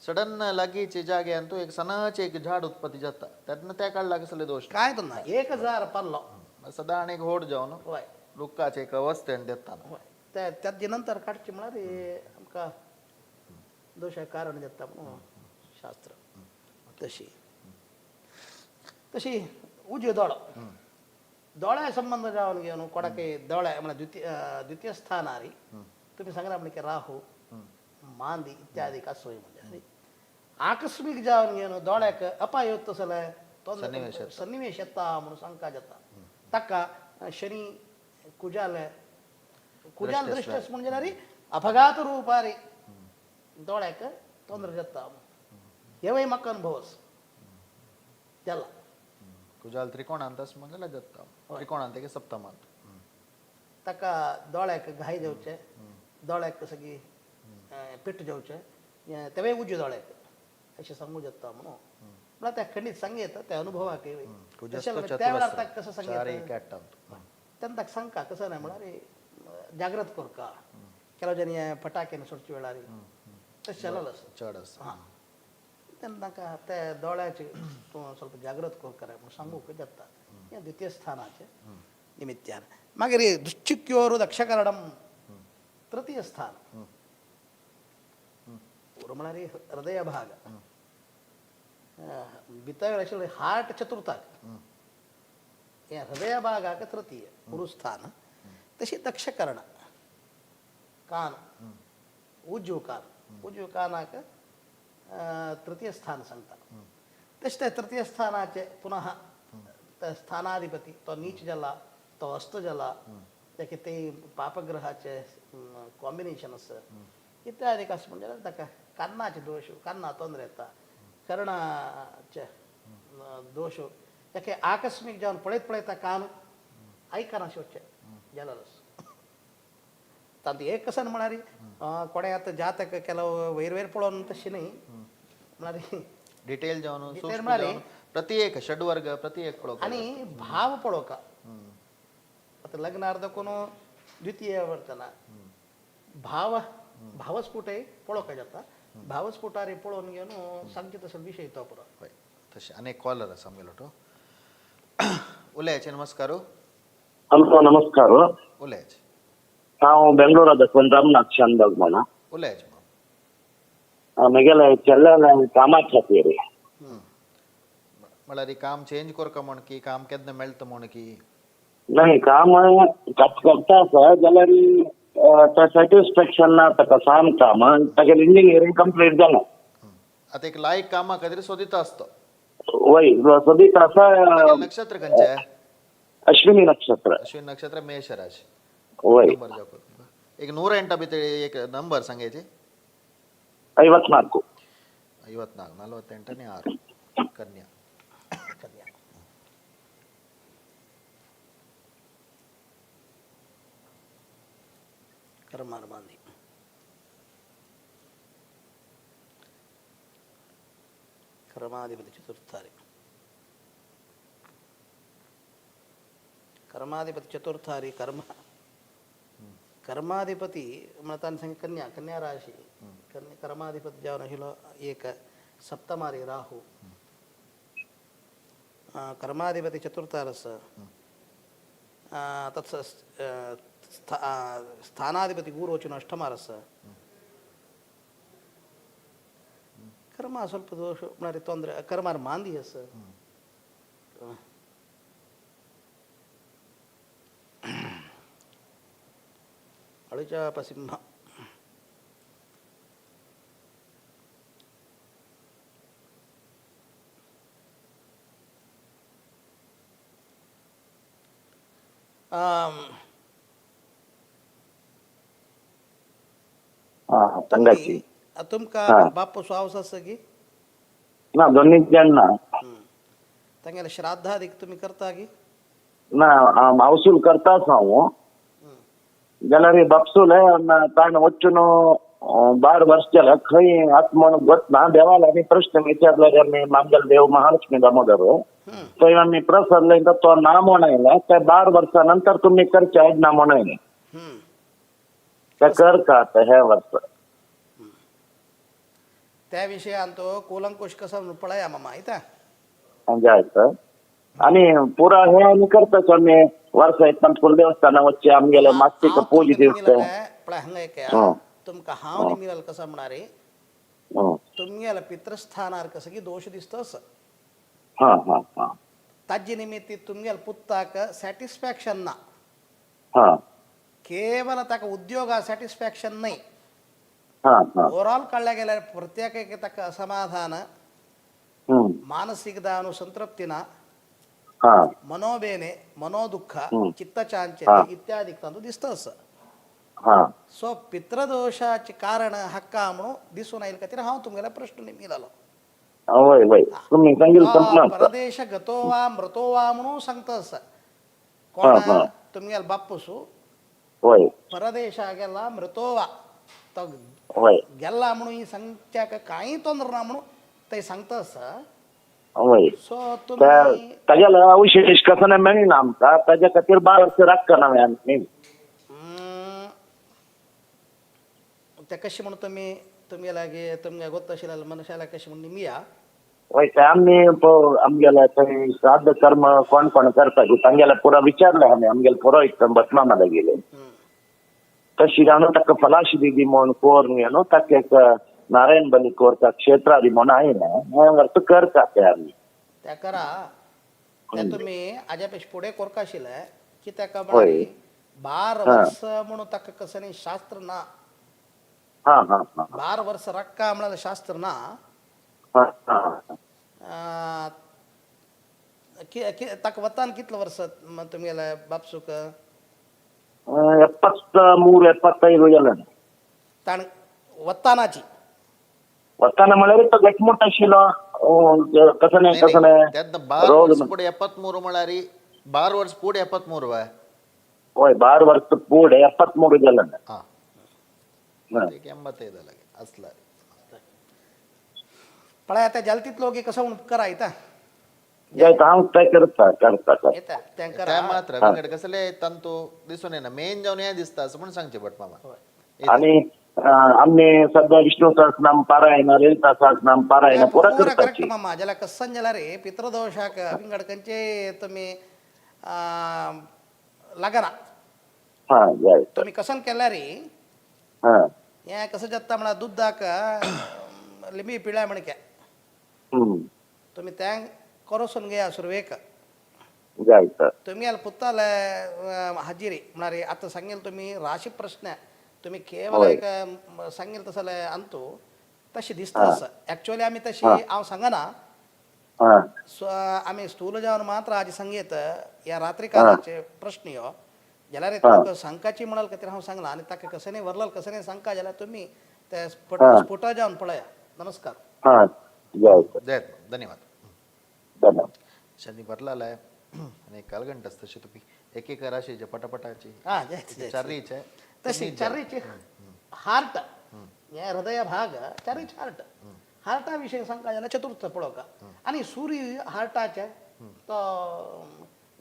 सडन लागींचे जागे अंतू एक सणाचे एक झाड उत्पत्ती जाता तेन्ना त्या काळ लागसले दोश
काय तर ना 1000 पल्लो
सदां एक होड जावन
हय
रुखाचे एक अवस्थेन देता.
हय ते ताजे नंतर काडचें म्हळ्यार आमकां दोशा कारण जाता म्हणून शास्त्र. तशी तशी उजव्यो दोळो दोळ्या संबंध जावन घेवन कोणाकय दोळ्या म्हळ्यार द्वितीय द्वितीय स्थानारी तुमी सांगला म्हणजे राहू मांदी इत्यादी आसोय म्हणजे आकस्मीक जावन घेवन दोळ्याक अपाय येता जाल्यार
सन्निवेश येता.
सन्निवेश येता म्हणून सांगका जाता. ताका शनी कुजाल कुजाल
दृश्ट
दृश्ट म्हणून जाल्यार अपघात रुपारी दोळ्याक ತೊಂದರೆ जाता. हेवय म्हाका अनुभव आसा जाला.
कुजाल त्रिकोणांत आसा म्हणजे जाता त्रिकोणांत की सप्तमांत.
ताका दोळ्याक घाय जावचे दोळ्याक सगळी पेट जावचे तेवय उजव्यो दोळ्याक अशें सांगू जाता म्हणून म्हळ्यार त्या खंडीत सांग येता त्या अनुभवाक त्या वेळार ताका कसं सांग
चार
येता
एक आठांत
तेन्ना ताका सांगका कसं नाही म्हळ्यार जाग्रत करका ಕೆಲವು ಜನ ಪಟಾಕಿಯನ್ನು सोडचे वेळार तशें जालेलें आसा.
चड आसा.
हां तेन्ना ताका ते दोळ्याचे तूं ಸ್ವಲ್ಪ जाग्रत करका म्हणून सांगूंक जाता हें द्वितीय स्थानाचें निमित्यान. मागीर दुश्चिक्योर दक्षकर्णम तृतीय स्थान उर म्हळ्यार हृदय भाग भितर आशिल्लें हार्ट चतुर्थाक हें हृदय भागाक तृतीय गुरुस्थान. तशी दक्षकर्ण कान उजव कान उजव कानाक तृतीय स्थान सांगता. तशें त्या तृतीय स्थानाचे पुनः त्या स्थानाधिपती तो नीच जाला तो अस्त जाला ताका ते पापग्रहाचे कॉम्बिनेशन आसा इत्यादी आसा म्हणजे ताका कान्नाचे दोश कान्ना तोंदरे येता कर्णाचे दोश ताका आकस्मीक जावन पळयत पळयता कान आयकना वचचें जालेलो आसा. तांत एक कसन म्हळ्यार कोणें आतां जातक ಕೆಲವು वयर वयर पळोवन तशें न्ही म्हळ्यार
डिटेल जावन
डिटेल म्हळ्यार
प्रति एक षड्वर्ग प्रति एक पळोवपाक
आनी भाव पळोवका. आतां लग्नार देखून द्वितीय वर्तना भाव भावस्फुटय पळोवका जाता. भावस्फुटार पळोवन घेवन सांगचे तसो विशय तो पुरो.
हय तशें आनी एक कॉलर आसा आमगेलो तो उलयाचे. नमस्कार.
ಹಲೋ ನಮಸ್ಕಾರ.
उलयाचे.
ನಾವು ಬೆಂಗಳೂರದ ರಾಮನಾಥ್ ಶಾನ್ಬಾಗ್ ಮನ.
उलयाचे माम.
ಆಮೇಲೆ ಚೆಲ್ಲ ಕಾಮಾಕ್ಷ ರೀ.
म्हळ्यार काम चेंज करका म्हण की काम केन्ना मेळटा म्हण की
नाही काम कट करता आसा जाल्यार सॅटिस्फॅक्शन ना ताका साम काम तागेलें इंजिनियरींग कंप्लीट जाला.
आतां एक लायक कामा खातीर सोदिता आसतो.
वय सोदीत आसा.
नक्षत्र खंयचें?
अश्विनी नक्षत्र.
अश्विनी नक्षत्र मेष राशी.
वय.
नंबर जावं एक 108 भितर एक नंबर सांगायचे.
54.
54 48 आनी 6 कन्या.
कन्या कर्मार बांदी कर्माधिपती चतुर्थारी कर्माधिपती चतुर्थारी कर्म कर्माधिपती म्हणटात सांग कन्या कन्या राशी कन्या कर्माधिपती जावन आशिल्लो एक सप्तमारी राहू कर्माधिपती चतुर्थार आसा तत् स्थानाधिपती गुरोचन अष्टमार आसा. कर्मा ಸ್ವಲ್ಪ ದೋಷ म्हळ्यार ತೊಂದರೆ कर्मार मांदी आसा. ಅಳುಚಾಪ ಸಿಂಹ
हा सांगाची.
तुमकां
हा.
बाप्पू स्वावस आसा की
ना दोन्ही जण ना.
तांगेले श्राद्धादीक तुमी करता की?
ना हावसूल करताच हांव जाल्यार बापसूल ताणें वचून 12 वर्स जालें खंय आतां म्हण गोत ना देवाला आमी प्रश्न विचारल्यार आमी आमगेलो देव महालक्ष्मी दामोदर थंय आमी प्रसाद लायता तो ना म्हण आयला ते 12 वर्सां नंतर तुमी करचे आयज ना म्हण आयलें ते करता आतां हे वर्स.
त्या विशयान तो कुलंकुश कसो म्हणून पळया मामा आयता.
जायत आनी पुरा हे आमी करताच आमी वर्सा एक कुलदेवस्थाना वचचे आमगेले मागचे पूज दिवचे.
पळय हांगा एक तुमकां हांव निमिराल कसो म्हणारे तुमगेल्या पितृस्थानार कसं की दोश दिसतो असं ताजे निमित्त तुमगेल्या पुत्ताक सॅटिस्फॅक्शन ना, केवल ताका उद्योगा सॅटिस्फॅक्शन नाही, ओवरऑल काडल्या गेल्यार प्रत्येक ताका असमाधान, मानसिक दानु संतृप्ती ना, मनोबेने मनोदुःख चित्तचांचल्य इत्यादी तांतू दिसता असं. सो पितृदोषाचे कारण हक्का म्हणून दिसून आयल खातीर हांव तुमगेल्या प्रश्न निमिलालो. परदेश गतो वा मृतो वा म्हणून सांगता असं कोणा तुमगेल्या बाप्पूसू परदेशा गेला मृतो वा तो गेला म्हणून सांगच्याक कांय तोंदर ना म्हणून ते सांगता असं. सो तुमी
तागेलो अवशेष कसो ना मेळना आमकां ताज्या खातीर 12 वर्सां राखना आमी.
ते कशें म्हणून तुमी तुमगे लागीं तुमगे गोत्त आशिल्ल्या मनशाला कशें म्हणून निमिया.
वय ते आमी आमगेले थंय श्राद्ध कर्म कोण कोण करता तांगेले पुरा विचारले आमी आमगेले पुरोहित भटमामा गेले तशी जाणू ताका फलाशी दिदी म्हण कोर न्हू ताका एक नारायण बली कोरता क्षेत्रादी म्हण आयलें हें वर्स करता ते आमी.
त्या करा ते तुमी आज्या पेक्षा फुडें कोरका आशिल्लें की ताका 12 वर्स म्हणून ताका कसं न्ही शास्त्र ना, 12 वर्स रक्का म्हळ्यार शास्त्र ना. ताका वतान कितले वर्स तुमगेल्या बापसूक?
73 75 जालें
ताण वतानाची.
वताना म्हळ्यार तो घटमूट आशिल्लो कसं नाही कसं नाही.
12 वर्स पुढे 73 म्हळ्यार 12 वर्स पुढे 73 वय.
वय 12 वर्स पुढे 73 जालें.
85 लागे असला
पळय आतां जाल तितलो कसो म्हणून करा येता
हांव ते करता करता
येता
त्या मात्र विंगड कसले तंतू दिसून येना मेन जावन हें दिसता असं म्हणून सांगचे भट मामा.
आणि आम्ही सध्या विष्णू सहस्रनाम पारायण ललिता सहस्रनाम पारायण पुरा करता.
करेक्ट मामा ज्याला कसं जाला रे पितृदोषाक विंगड खंयचे तुमी लागना तुम्ही कसन केल्या रे हें कसं जाता म्हळ्यार दुधाक लिंबी पिळ्या म्हणके तुमी तें करोसून घेया सुरवेक. तुमगेले पुताले हाजिरी म्हळ्यार आतां सांगेल तुमी राशी प्रश्न तुमी केवल एक सांगेल तसले अंतू तशें दिसता आसा. एक्चुअली आमी तशी हांव सांगना, सो आमी स्थूल जावन मात्र आज सांगयत ह्या रात्री काळाचे प्रश्न ह्यो जाल्यार तुमकां सांगकाची म्हणाल खातीर हांव सांगला आनी ताका कसं न्ही व्हरलाल कसं न्ही सांगका जाल्यार तुमी ते स्फुट जावन पळया. नमस्कार.
जय धन्यवाद. शनी भरलाल आहे आणि कालगंट तशी तुम्ही एक एक राशीचे पटापटाची चारीचे
तशी चारीचे हार्ट हे हृदय भाग चारीच हार्ट हार्टा विषयी सांगका जाल्यार चतुर्थ पळोवका आनी सूर्य हार्टाचे तो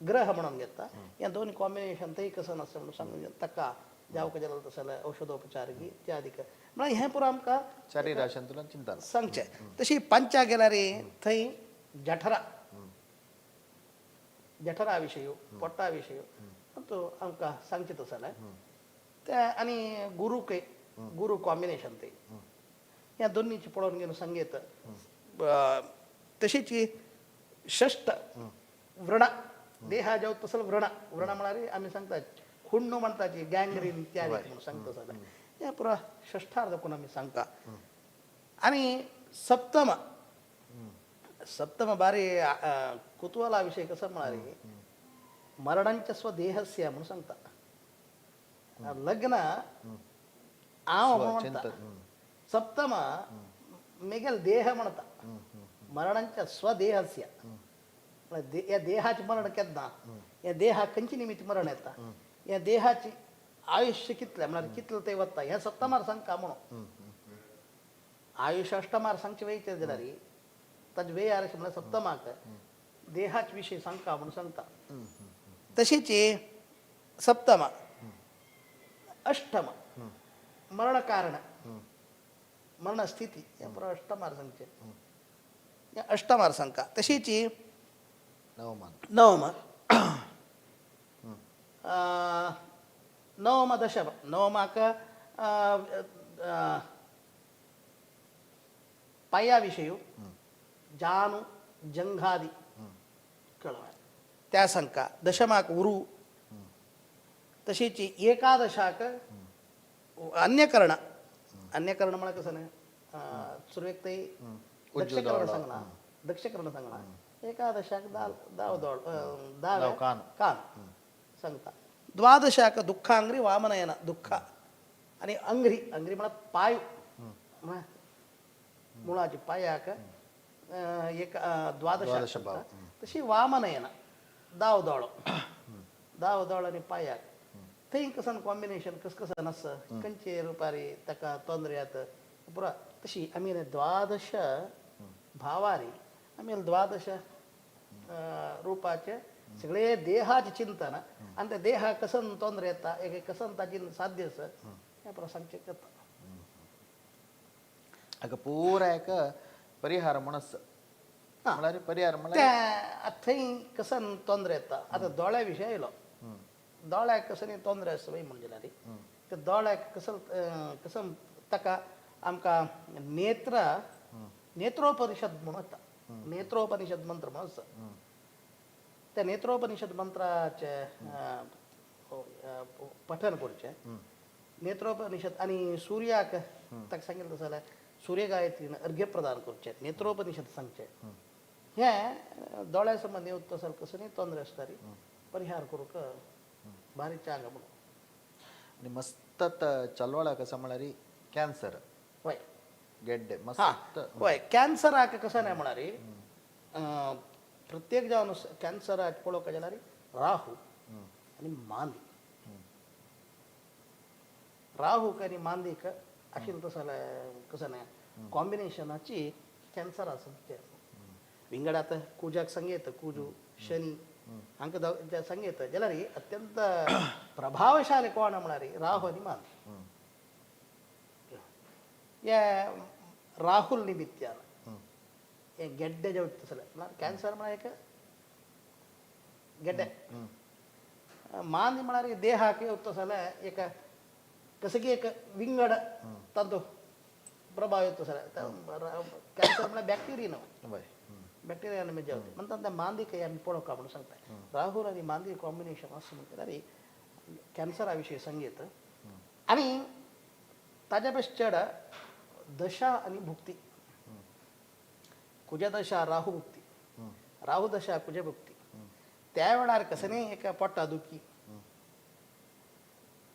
ग्रह म्हणून घेता. ह्या दोन कॉम्बिनेशन थंय कसं नासता म्हणून सांगून ताका जावंक जाल्यार तशें जाल्यार औषधोपचार इत्यादी म्हळ्यार हें पुरो आमकां
चारी राशांतल्यान चिंता
सांगचें. तशी पंचा गेल्यार थंय जठरा जठरा विशय पोटा विशय तो आमकां सांगचें तशें जाल्यार ते आनी गुरूकय गुरू कॉम्बिनेशन ते ह्या दोन्हीची पळोवन घेवन सांगयत. तशीच षष्ठ व्रणा देहा जावं तसं व्रणा व्रणा म्हळ्यार आमी सांगतात खुण्णू म्हणटाची गँग्रीन इत्यादी म्हणून सांगता जाल्यार ह्या पुरा षष्ठार्थ कोण आमी सांगता. आनी सप्तम सप्तम बारी कुतूहला विषय कसं म्हळ्यार मरणांच्या स्वदेहस्य म्हणून सांगता. लग्न हांव म्हणटा सप्तम मेगेल देह म्हणता मरणांच्या स्वदेहस्य ह्या देहाचें मरण केन्ना ह्या देहाक खंयची निमित्त मरण येता, ह्या देहाची आयुष्य कितलें म्हळ्यार कितलें तें वता, हें सप्तमार सांगता म्हणून. आयुष्य अष्टमार सांगचे वयचें जाल्यार ताजे वेय आरश म्हळ्यार सप्तमाक देहाच विशय सांगता म्हणून सांगता. तशीच सप्तम अष्टम मरण कारण मरणस्थिती हें पुरो अष्टमार सांगचें, हें अष्टमार सांगता. तशीच
नवमान
नवम नवम दशम नवमाक पाया विशय जानु जंघादी कळवा त्या सांगका. दशमाक उरू. तशीच एकादशाक अन्यकर्ण. अन्यकर्ण म्हळ्यार कसं न्ही सुरवेक ते दक्षकर्ण सांगला, दक्षकर्ण सांगला. एकादशाक दाव दोळ दाव
कान
कान सांगता. द्वादशाक दुःखांग्री वामनयन दुःख आणि अंग्री, अंग्री म्हळ्यार पाय मुळाची पायाक एक द्वादश. तशी वामनयन दाव दोळो, दाव दोळ आनी पायाक थंय कसन कॉम्बिनेशन कस कसन आसा खंयचे रुपारी ताका तोंदरे येता पुरा. तशी आमी द्वादश भावारी आमी द्वादश रुपाचे सगळे देहाचे चिंतन आनी त्या देहाक कसन तोंदरे येता, एक कसन ताजी साध्य आसा हें पुरो सांगचें करता.
हाका पुरा एक परिहार म्हण आसा. म्हळ्यार परिहार म्हळ्यार
त्या थंय कसन तोंदरे येता. आतां दोळ्या विशय आयलो, दोळ्याक कसं तोंदरे आसता पळय म्हणजे जाल्यार त्या दोळ्याक कसं कसं ताका आमकां नेत्र नेत्रोपनिषद म्हणून येता. नेत्रोपनिषद मंत्र म्हणून आसा. त्या नेत्रोपनिषद मंत्राचें पठन करचें. नेत्रोपनिषद आनी सूर्याक ताका सांगितलें तशें जाल्यार सूर्य गायत्रीन अर्घ्य प्रदान करचें, नेत्रोपनिषद सांगचें. हें दोळ्या संबंदी तसो जाल्यार कसं तोंदरे आसता परिहार करूंक भारी चांग म्हणून.
आनी मस्त चलवळा कसं म्हळ्यार कॅन्सर
वय
गेड्डे मस्त.
वय कॅन्सराक कसं न्हय म्हळ्यार प्रत्येक जावन कॅन्सराक पळोवंक जाल्यार राहू आनी मांदी. राहूक आनी मांदीक आशिल्लें तसो जाल्यार कसं न्हय कॉम्बिनेशनाची कॅन्सर आसा तें. विंगड आतां कुजाक सांगयता, कुजू शनी हांकां सांगयता जाल्यार अत्यंत प्रभावशाली कोण म्हळ्यार राहू आनी मांदी. हे राहुल निमित्यान हे गेड्डे जावचे तसले म्हळ्यार कॅन्सर म्हळ्यार एक गेड्डे. मांदी म्हळ्यार देहाक येवता जाल्यार एक कसकी एक विंगड तांचो प्रभाव येता जाल्यार कॅन्सर म्हळ्यार बॅक्टेरिया न्हू, बॅक्टेरिया निमित्त जावचे म्हणटा त्या मांदीक आमी पळोवंक म्हणून सांगता. राहुल आनी मांदी कॉम्बिनेशन आसा म्हणटा कॅन्सरा विशयी संगीत. आनी ताज्या पेक्षा चड दशा आनी भुक्ती. कुजदशा राहू भुक्ती, राहू दशा कुजभुक्ती. त्या वेळार कसं न्ही एक पोटा दुखी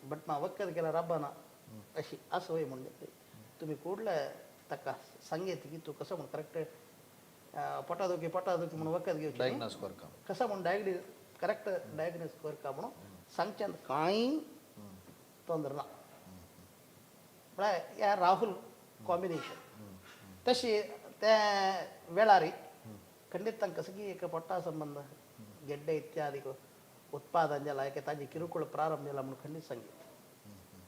बट मा वखद केल्यार राबना अशी असो वय म्हणजे तुमी कुडले ताका सांगेत की तूं कसो म्हूण करेक्ट पोटा दुखी पोटा दुखी म्हणून वखद घेवचें,
डायग्नोज करता
कसो म्हूण डायग्नोज करेक्ट डायग्नोज करता म्हणून सांगचें कांय तोंदर ना. म्हळ्यार ह्या राहुल कॉम्बिनेशन तशी त्या वेळार खंडीत तांकां सगळी एक पोटा संबंद गेड्डे इत्यादी उत्पादन जाला एक ताजी किरकोळ प्रारंभ जाला म्हणून खंडीत सांगीत.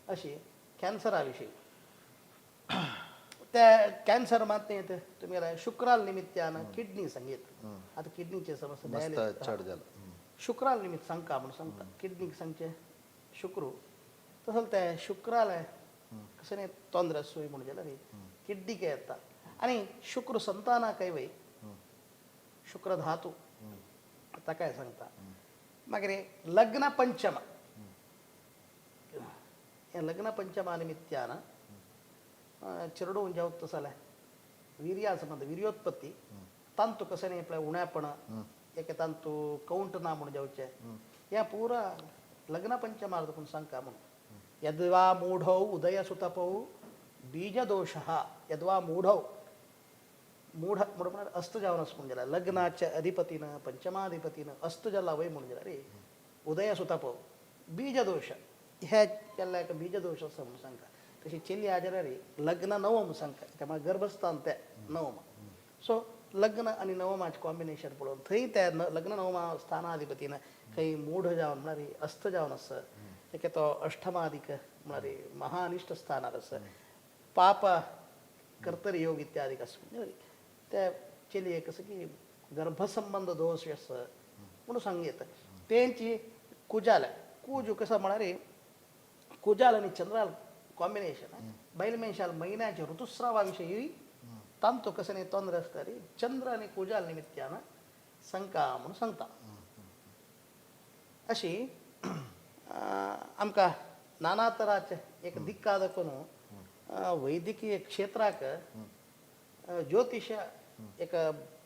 अशी कॅन्सरा विशयी त्या कॅन्सर मात न्ही तुमी शुक्राल निमित्यान किडनी सांगीत. आतां किडनीचे समस्या
चड जाला
शुक्राल निमित्त सांगका म्हणून सांगता. किडनीक सांगचें शुक्रू तसो ते शुक्राल कसं न्ही तोंदरे सूय म्हणून जाल्यार किडनीक येता. आनी शुक्र संतानाकय वय शुक्र धातू ताकाय सांगता. मागीर लग्न पंचम, हें लग्न पंचमा निमित्यान चेडूं जावत तसो जाल्यार वीर्या संबंद वीर्योत्पत्ती तांतू कसं न्ही आपल्या उण्यापण एक तांतू कौंट ना म्हणून जावचें ह्या पुरा लग्न पंचमार्थ पूण सांगता म्हणून. यद्वा मूढौ उदयसुतपौ बीजदोषः यद्वा मूढौ मूढ म्हणून म्हळ्यार अस्त जावन आसा म्हणून जाल्यार लग्नाच्या अधिपतीन पंचमाधिपतीन अस्त जाला वय म्हणून जाल्यार रे उदय सुतापो बीजदोश ह्या केल्ल्या एक बीजदोश आसा म्हणून सांगता. तशी चेली आजारी लग्न नवम सांगता, त्यामुळे गर्भस्थान ते नवम. सो लग्न आनी नवमाचे कॉम्बिनेशन पळोवन थंय त्या लग्न नवमा स्थानाधिपतीन खंय मूढ जावन म्हळ्यार अस्त जावन आसा, तेका तो अष्टमाधिक म्हळ्यार महानिश्ट स्थानार आसा, पाप कर्तरी योग इत्यादी आसा. म्हणजे त्या चेलयेक कसं की गर्भसंबंध दोश आसा म्हणून सांग येता. तेंची कुजाल कुजू कसं म्हळ्यार कुजाल आनी चंद्राल कॉम्बिनेशन बैल मनशाल महिन्याच्या ऋतुस्रावाविषयी तांतो कसं नाही तोंद्र आसता रे चंद्र आनी कुजाल निमित्यान संका म्हणून सांगता. अशी आमकां नाना तराचे एक दिक्का दाखोवन वैद्यकीय क्षेत्राक ज्योतिष एक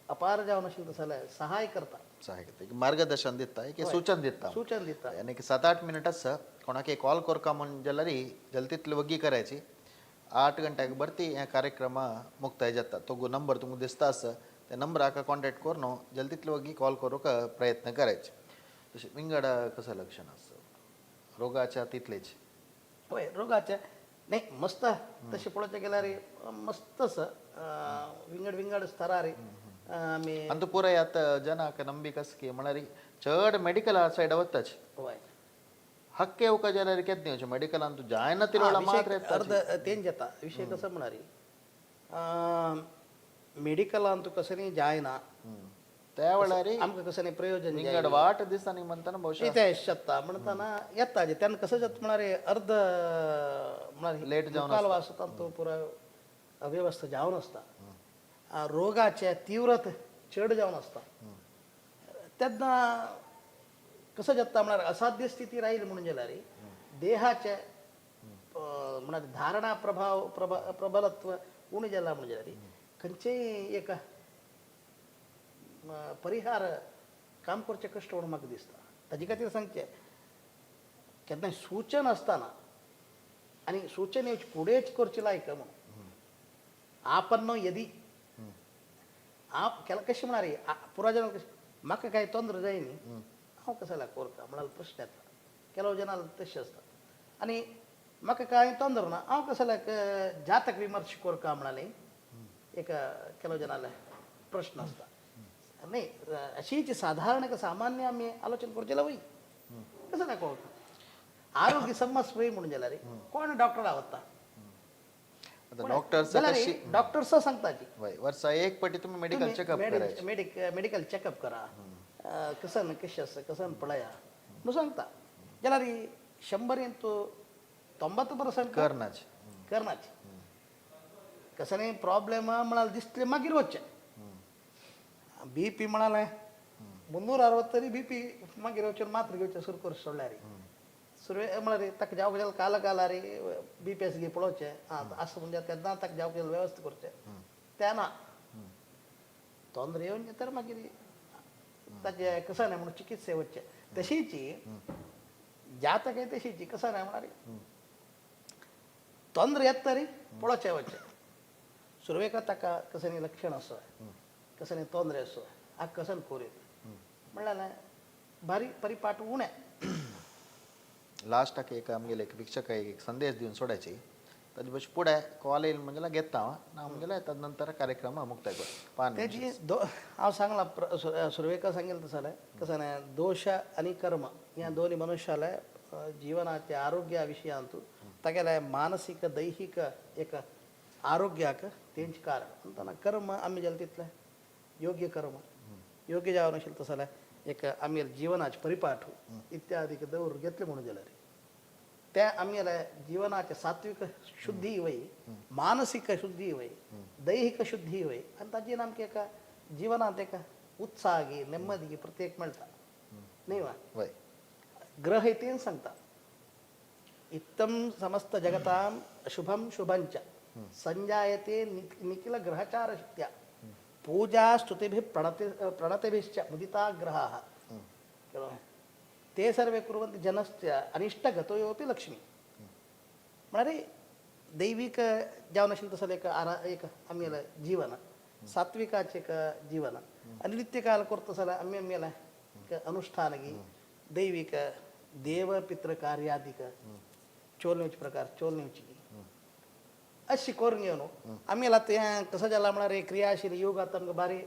अपार जावन आशिल्लें तसो जाल्यार सहाय करता,
सहाय करता, एक मार्गदर्शन दिता, एक सूचन दिता,
सूचन दिता.
आनी एक 7-8 मिनिट आसा कोणाक कॉल करका म्हूण जाल्यार जल्तीतली वग्गी करायची. 8 गंट्याक भरती हे कार्यक्रम मुक्ताय जाता. तो नंबर तुमकां दिसता आसा त्या नंबराक कॉन्टॅक्ट करून जल्तीतली वग्गी कॉल करूंक प्रयत्न करायचे. तशें विंगड कसं लक्षण आसता रोगाच्या तितलेच?
हय, रोगाचे नाही मस्त तशें पळोवचें गेल्यार मस्त आसा विंगड विंगड स्तरार आमी.
आनी तूं पुराय आतां जनाक नंबिक आसा की म्हळ्यार चड मेडिकला सायड वताच.
हय,
हक्क येवका जाल्यार केन्ना येवचें मेडिकलान तूं जायना तिरोळा मात्र येता.
अर्द तेंच येता विशय कसो म्हळ्यार मेडिकलान तूं कसं न्ही जायना
त्या वेळार
आमकां कसं न्ही प्रयोजन
विंगड वाट दिसता न्ही म्हणतना बहुशा
ते शकता म्हणटाना येता तेन्ना कसं जाता म्हळ्यार अर्द म्हळ्यार
लेट जावन
मुखाल वाचता तो पुराय अव्यवस्था जावन आसता, रोगाचे तीव्रत चड जावन आसता. तेन्ना कसं जाता म्हळ्यार असाध्य स्थिती राहील म्हणून जाल्यार देहाचे म्हळ्यार धारणा प्रभाव प्रबलत्व उणें जाला म्हणून जाल्यार खंयचेय एक परिहार काम करचें कश्ट म्हणून म्हाका दिसता. ताजे खातीर सांगचें केन्नाय सूचन आसतना आनी सूचन येवचे फुडेंच करचें लायक म्हणून आपन्न यदी आप केला कशें म्हळ्यार पुराय जाणां कशें म्हाका कांय तोंद्र जाय न्ही हांव कसो जाल्यार करता म्हळ्यार प्रश्न येता. ಕೆಲವು ಜನ तशें आसता आनी म्हाका कांय तोंद्र ना हांव कसो जाल्यार जातक विमर्श करता म्हणाले एक ಕೆಲವು जनाले प्रश्न आसता. न्ही अशीच साधारण एक सामान्य आमी आलोचन करचें जाल्यार वय कसो जाल्यार कळटा आरोग्य समस्या वय म्हणून जाल्यार कोण डॉक्टर आवडटा
आतां डॉक्टर्स कशी
डॉक्टर्स सांगता ती
वय वर्सा एक पटी तुमी मेडिकल चेकअप करायचे,
मेडिकल चेकअप करा कसन कशें आसा कसन पळया म्हणून सांगता. जाल्यार 100% 90%
करनाच
करनाच. कसं प्रॉब्लेम म्हणाल दिसले मागीर वचचें. बी पी म्हणाले 360 तरी बी पी मागीर वचून मात्र घेवचें सुरू करून सोडल्यार सुरवे म्हळ्यार ताका जावंक जाल्यार काल कालार बी पी एस घे पळोवचें आं आसा म्हणजे तेन्ना ताका जावंक जाल्यार वेवस्था करचें तें ना तोंद्र येवन तर मागीर ताजें कसं न्हय म्हणून चिकित्से वचचें. तशीच जातक तशीच कसं न्हय म्हळ्यार तोंद्र येता तरी पळोवचें वचचें. सुरवेक ताका कसं न्ही लक्षण आसा कसं न्ही तोंद्र आसा आ कसन कोर येता म्हणल्यार भारी परिपाठ उणें.
लास्टाक एक आमगेले एक भिक्षक एक संदेश दिवन सोडायची ताजे बशी पुढे कॉल येईल म्हणजे घेता हांव ना म्हणजे तदनंतर कार्यक्रम मुक्ताय कर.
तेजी हांव सांगलां सुरवेक सांगेल तसं जाल्यार कसं न्हय दोश आनी कर्म ह्या दोनी मनुष्याले जीवनाच्या आरोग्या विशयांतु तागेले मानसीक दैहीक एक आरोग्याक तेंच कारण. म्हणटना कर्म आमी जालें तितलें योग्य कर्म योग्य जावन आशिल्लें तसो जाल्यार एक आमगे जिवनाचे परिपाठ इत्यादी दवर घेतले म्हणून जाल्यार त्या आमगेल्या जिवनाचे सात्विक शुद्धी वय मानसीक शुद्धी वय दैहिक शुद्धी वय आनी ताजेर आमकां एका जिवनांत एका उत्साह नेम्मदी प्रत्येक मेळटा न्ही वा.
वय
ग्रह तेन सांगता इत्थं समस्त जगतां शुभं शुभंच संजायते निखिल ग्रहचार शक्त्या पूजा स्तुतिभिः प्रणतिभिश्च मुदिता ग्रहाः ते सर्वे कुर्वन्ति जनस्य अनिष्टगतयोपि लक्ष्मी. म्हळ्यार दैवीक जावन आशिल्लें तसलें एक एक आमगेलें जीवन सात्विकाचें एक जीवन आनी नित्यकाल करता जाल्यार आमी आमगेलें एक अनुष्ठान गी दैविक देव पित्र कार्यादिक चोल प्रकार चोल नेवची अशी करून घेवन आमी आतां हें कसो जाला म्हळ्यार क्रियाशील योग आतां आमकां बारी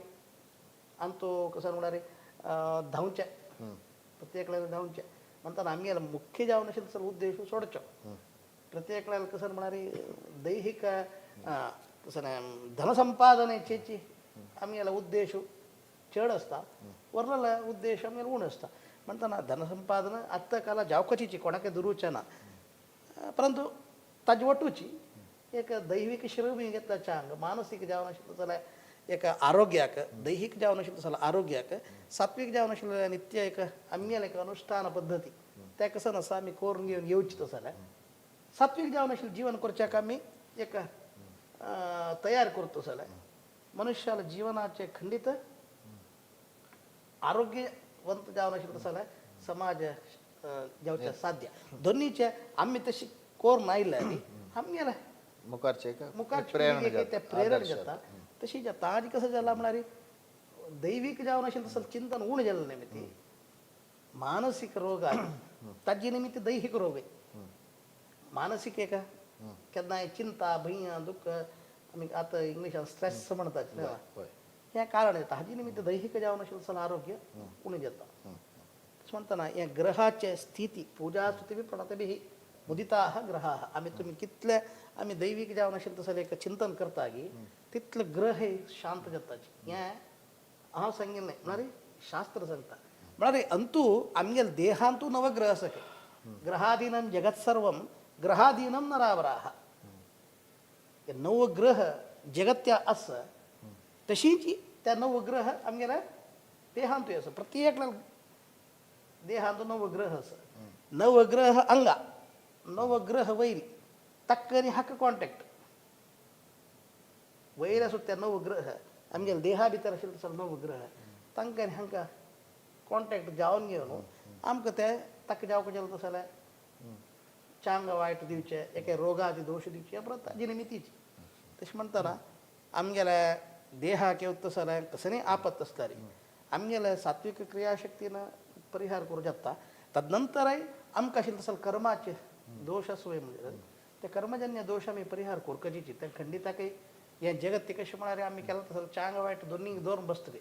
आमचो कसो म्हळ्यार धांवचें प्रत्येकल्यान धांवचें म्हणटाना आमगेलो मुख्य जावन आशिल्लो सर उद्देश सोडचो. प्रत्येकल्यान कसो म्हळ्यार दैहिक कसं धनसंपादनेचेची आमगेलो उद्देश चड आसता, वरलेलो उद्देश आमगेलो उणो आसता. म्हणटाना धनसंपादन आत्तां काला जावकाचीची कोणाकय दुरुचें ना, परंतु ताजे वटूची एक दैविक श्रम घेतला चांग मानसीक जावन आशिल्लो जाल्यार एक आरोग्याक, दैहिक जावन आशिल्लो जाल्यार आरोग्याक, सात्वीक जावन आशिल्लो नित्य एक आमगेलें एक अनुष्ठान पद्दती तें कसो आसा आमी करून घेवन येवची तसो जाल्यार सात्वीक जावन आशिल्लें जीवन करच्याक आमी एक तयार करतो जाल्यार मनुष्याला जीवनाचे खंडीत आरोग्यवंत जावन आशिल्लो तसो जाल्यार समाज जावचें साध्य. दोन्हीचे आमी तशी करून आयले आमगेलें
मुखारचे
मुखार प्रेरणा प्रेरणा जाता तशी जाता. आनी कसं जाला म्हळ्यार दैवीक जावन आशिल्लें तसो चिंतन उणें जाल्लें निमित्त मानसीक रोग ताजे निमित्त दैहीक रोग मानसीक एक केन्नाय चिंता भंय दुख्ख आमी आतां इंग्लिशान स्ट्रेस म्हणटात हें कारण येता. हाजे निमित्त दैहीक जावन आशिल्लें तसो आरोग्य उणें जाता. तशें म्हणटना हें ग्रहाचे स्थिती पुजा स्तुती प्रणतभिः मुदिताः ग्रहाः आमी तुमी कितले आमी दैवीक जावन आशिल्लें तसो एक चिंतन करता की तितले ग्रह शांत जाताची हें हांव सांगिल्लें म्हळ्यार शास्त्र सांगता. म्हळ्यार अंतू आमगेले देहांतू नवग्रह आसा ग्रहाधीनं जगत् सर्वं ग्रहाधीनं नरावराः. हे नवग्रह जगत्या आसा तशीच त्या नवग्रह आमगेल्या देहांतूय आसा. प्रत्येक देहांतू नवग्रह आसा. नवग्रह अंगा नवग्रह वैरी तक्क आनी हाका कॉन्टॅक्ट वयर आसूं त्या नवग्रह आमगेल्या देहा भितर आशिल्ले तसो नवग्रह तांकां आनी हांकां कॉन्टॅक्ट जावन घेवन आमकां ते ताका जावपाक जालें तसो जाल्यार चांग वायट दिवचें एके रोगाचे दोश दिवचे परत ताजी निमितीची. तशें म्हणटना आमगेल्या देहाक येवता तसो जाल्यार कसलीय आपत आसताली आमगेल्या सात्वीक क्रियाशक्तीन परिहार करूं जाता. तदनंतरय आमकां आशिल्लें तसो कर्माचे दोश आसूं म्हणजे ते कर्मजन्य दोश आमी परिहार करपाची ते खंडिताकय हें जगत ते कशें म्हळ्यार आमी केलां तसो चांग वायट दोन्ही दवरून बसतले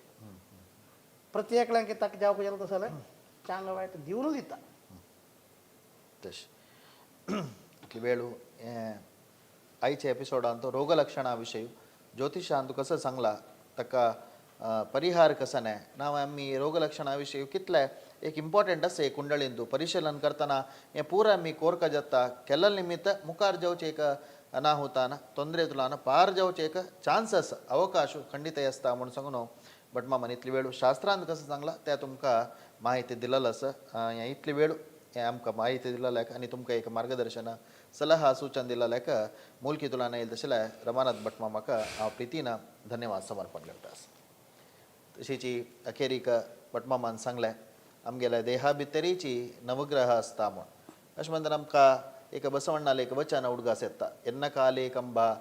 प्रत्येकल्यांक ताका जावपाक जालें तसो जाल्यार चांग वायट दिवनूच दिता.
तशें इतली वेळ आयच्या एपिसोडान तो रोगलक्षणा विशय ज्योतिशान कसं सांगला ताका परिहार कसं नाही ना आमी रोगलक्षणा विशय कितले एक इम्पॉर्टंट आसा एक कुंडळींतू परिशीलन करतना हें पुरा आमी कोरका जाता केल्ले निमित्त मुखार जावचें एक अनाहुतान ತೊंದರೆ तुलान पार जावचें एक चान्स आसा अवकाश खंडीत आसता म्हूण सांगून भट मामान इतली वेळ शास्त्रांत कसं सांगला त्या तुमकां माहिती दिलेलो आसा. हें इतली वेळ हें आमकां माहिती दिलेल्याक आनी तुमकां एक मार्गदर्शन सलहा सूचन दिलेल्याक मुलकी तुला येईल तशें रमानाथ भट मामाक हांव प्रितीन धन्यवाद समर्पण करता. तशीची अखेरीक भटमामान सांगलें आमगेल्या देहा भितरीची नवग्रह आसता म्हूण. अशें म्हणटाना आमकां एक बसवण्णालें एक वचन उडगास येता एन्न काले कंबा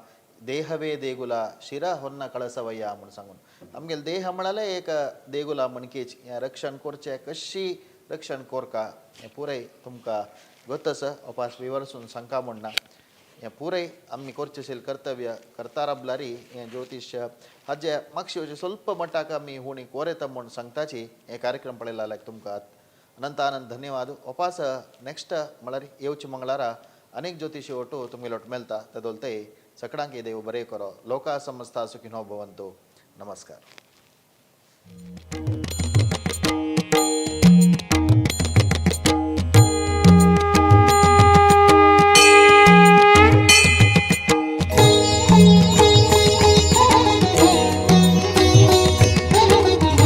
देहवे देगुला शिರ ಹೊನ್ನ ಕಳಸವಯ್ಯ म्हूण सांगून आमगेले देह म्हळ्यार एक देगुला म्हणकेच हें रक्षण करचें कशी रक्षण कोरका हें पुराय तुमकां गोत आसा उपास विवरसून सांगका म्हूण ना. हें पुराय आमी करचें कर्तव्य करता राबलारी हें ज्योतिश हाजे मागशे ಸ್ವಲ್ಪ मटाक आमी हुणी कोरेता म्हूण सांगताची हें कार्यक्रम पळयला तुमकां अनंत आनंद धन्यवाद. उपास नेक्स्ट म्हळ्यार येवचे मंगळारा अनेक ज्योतिषी ओटू तुमगे लोट मेळटा तदोलते सकडांक देव बरें करो. लोका समस्ता सुखिनो भवंतु. नमस्कार.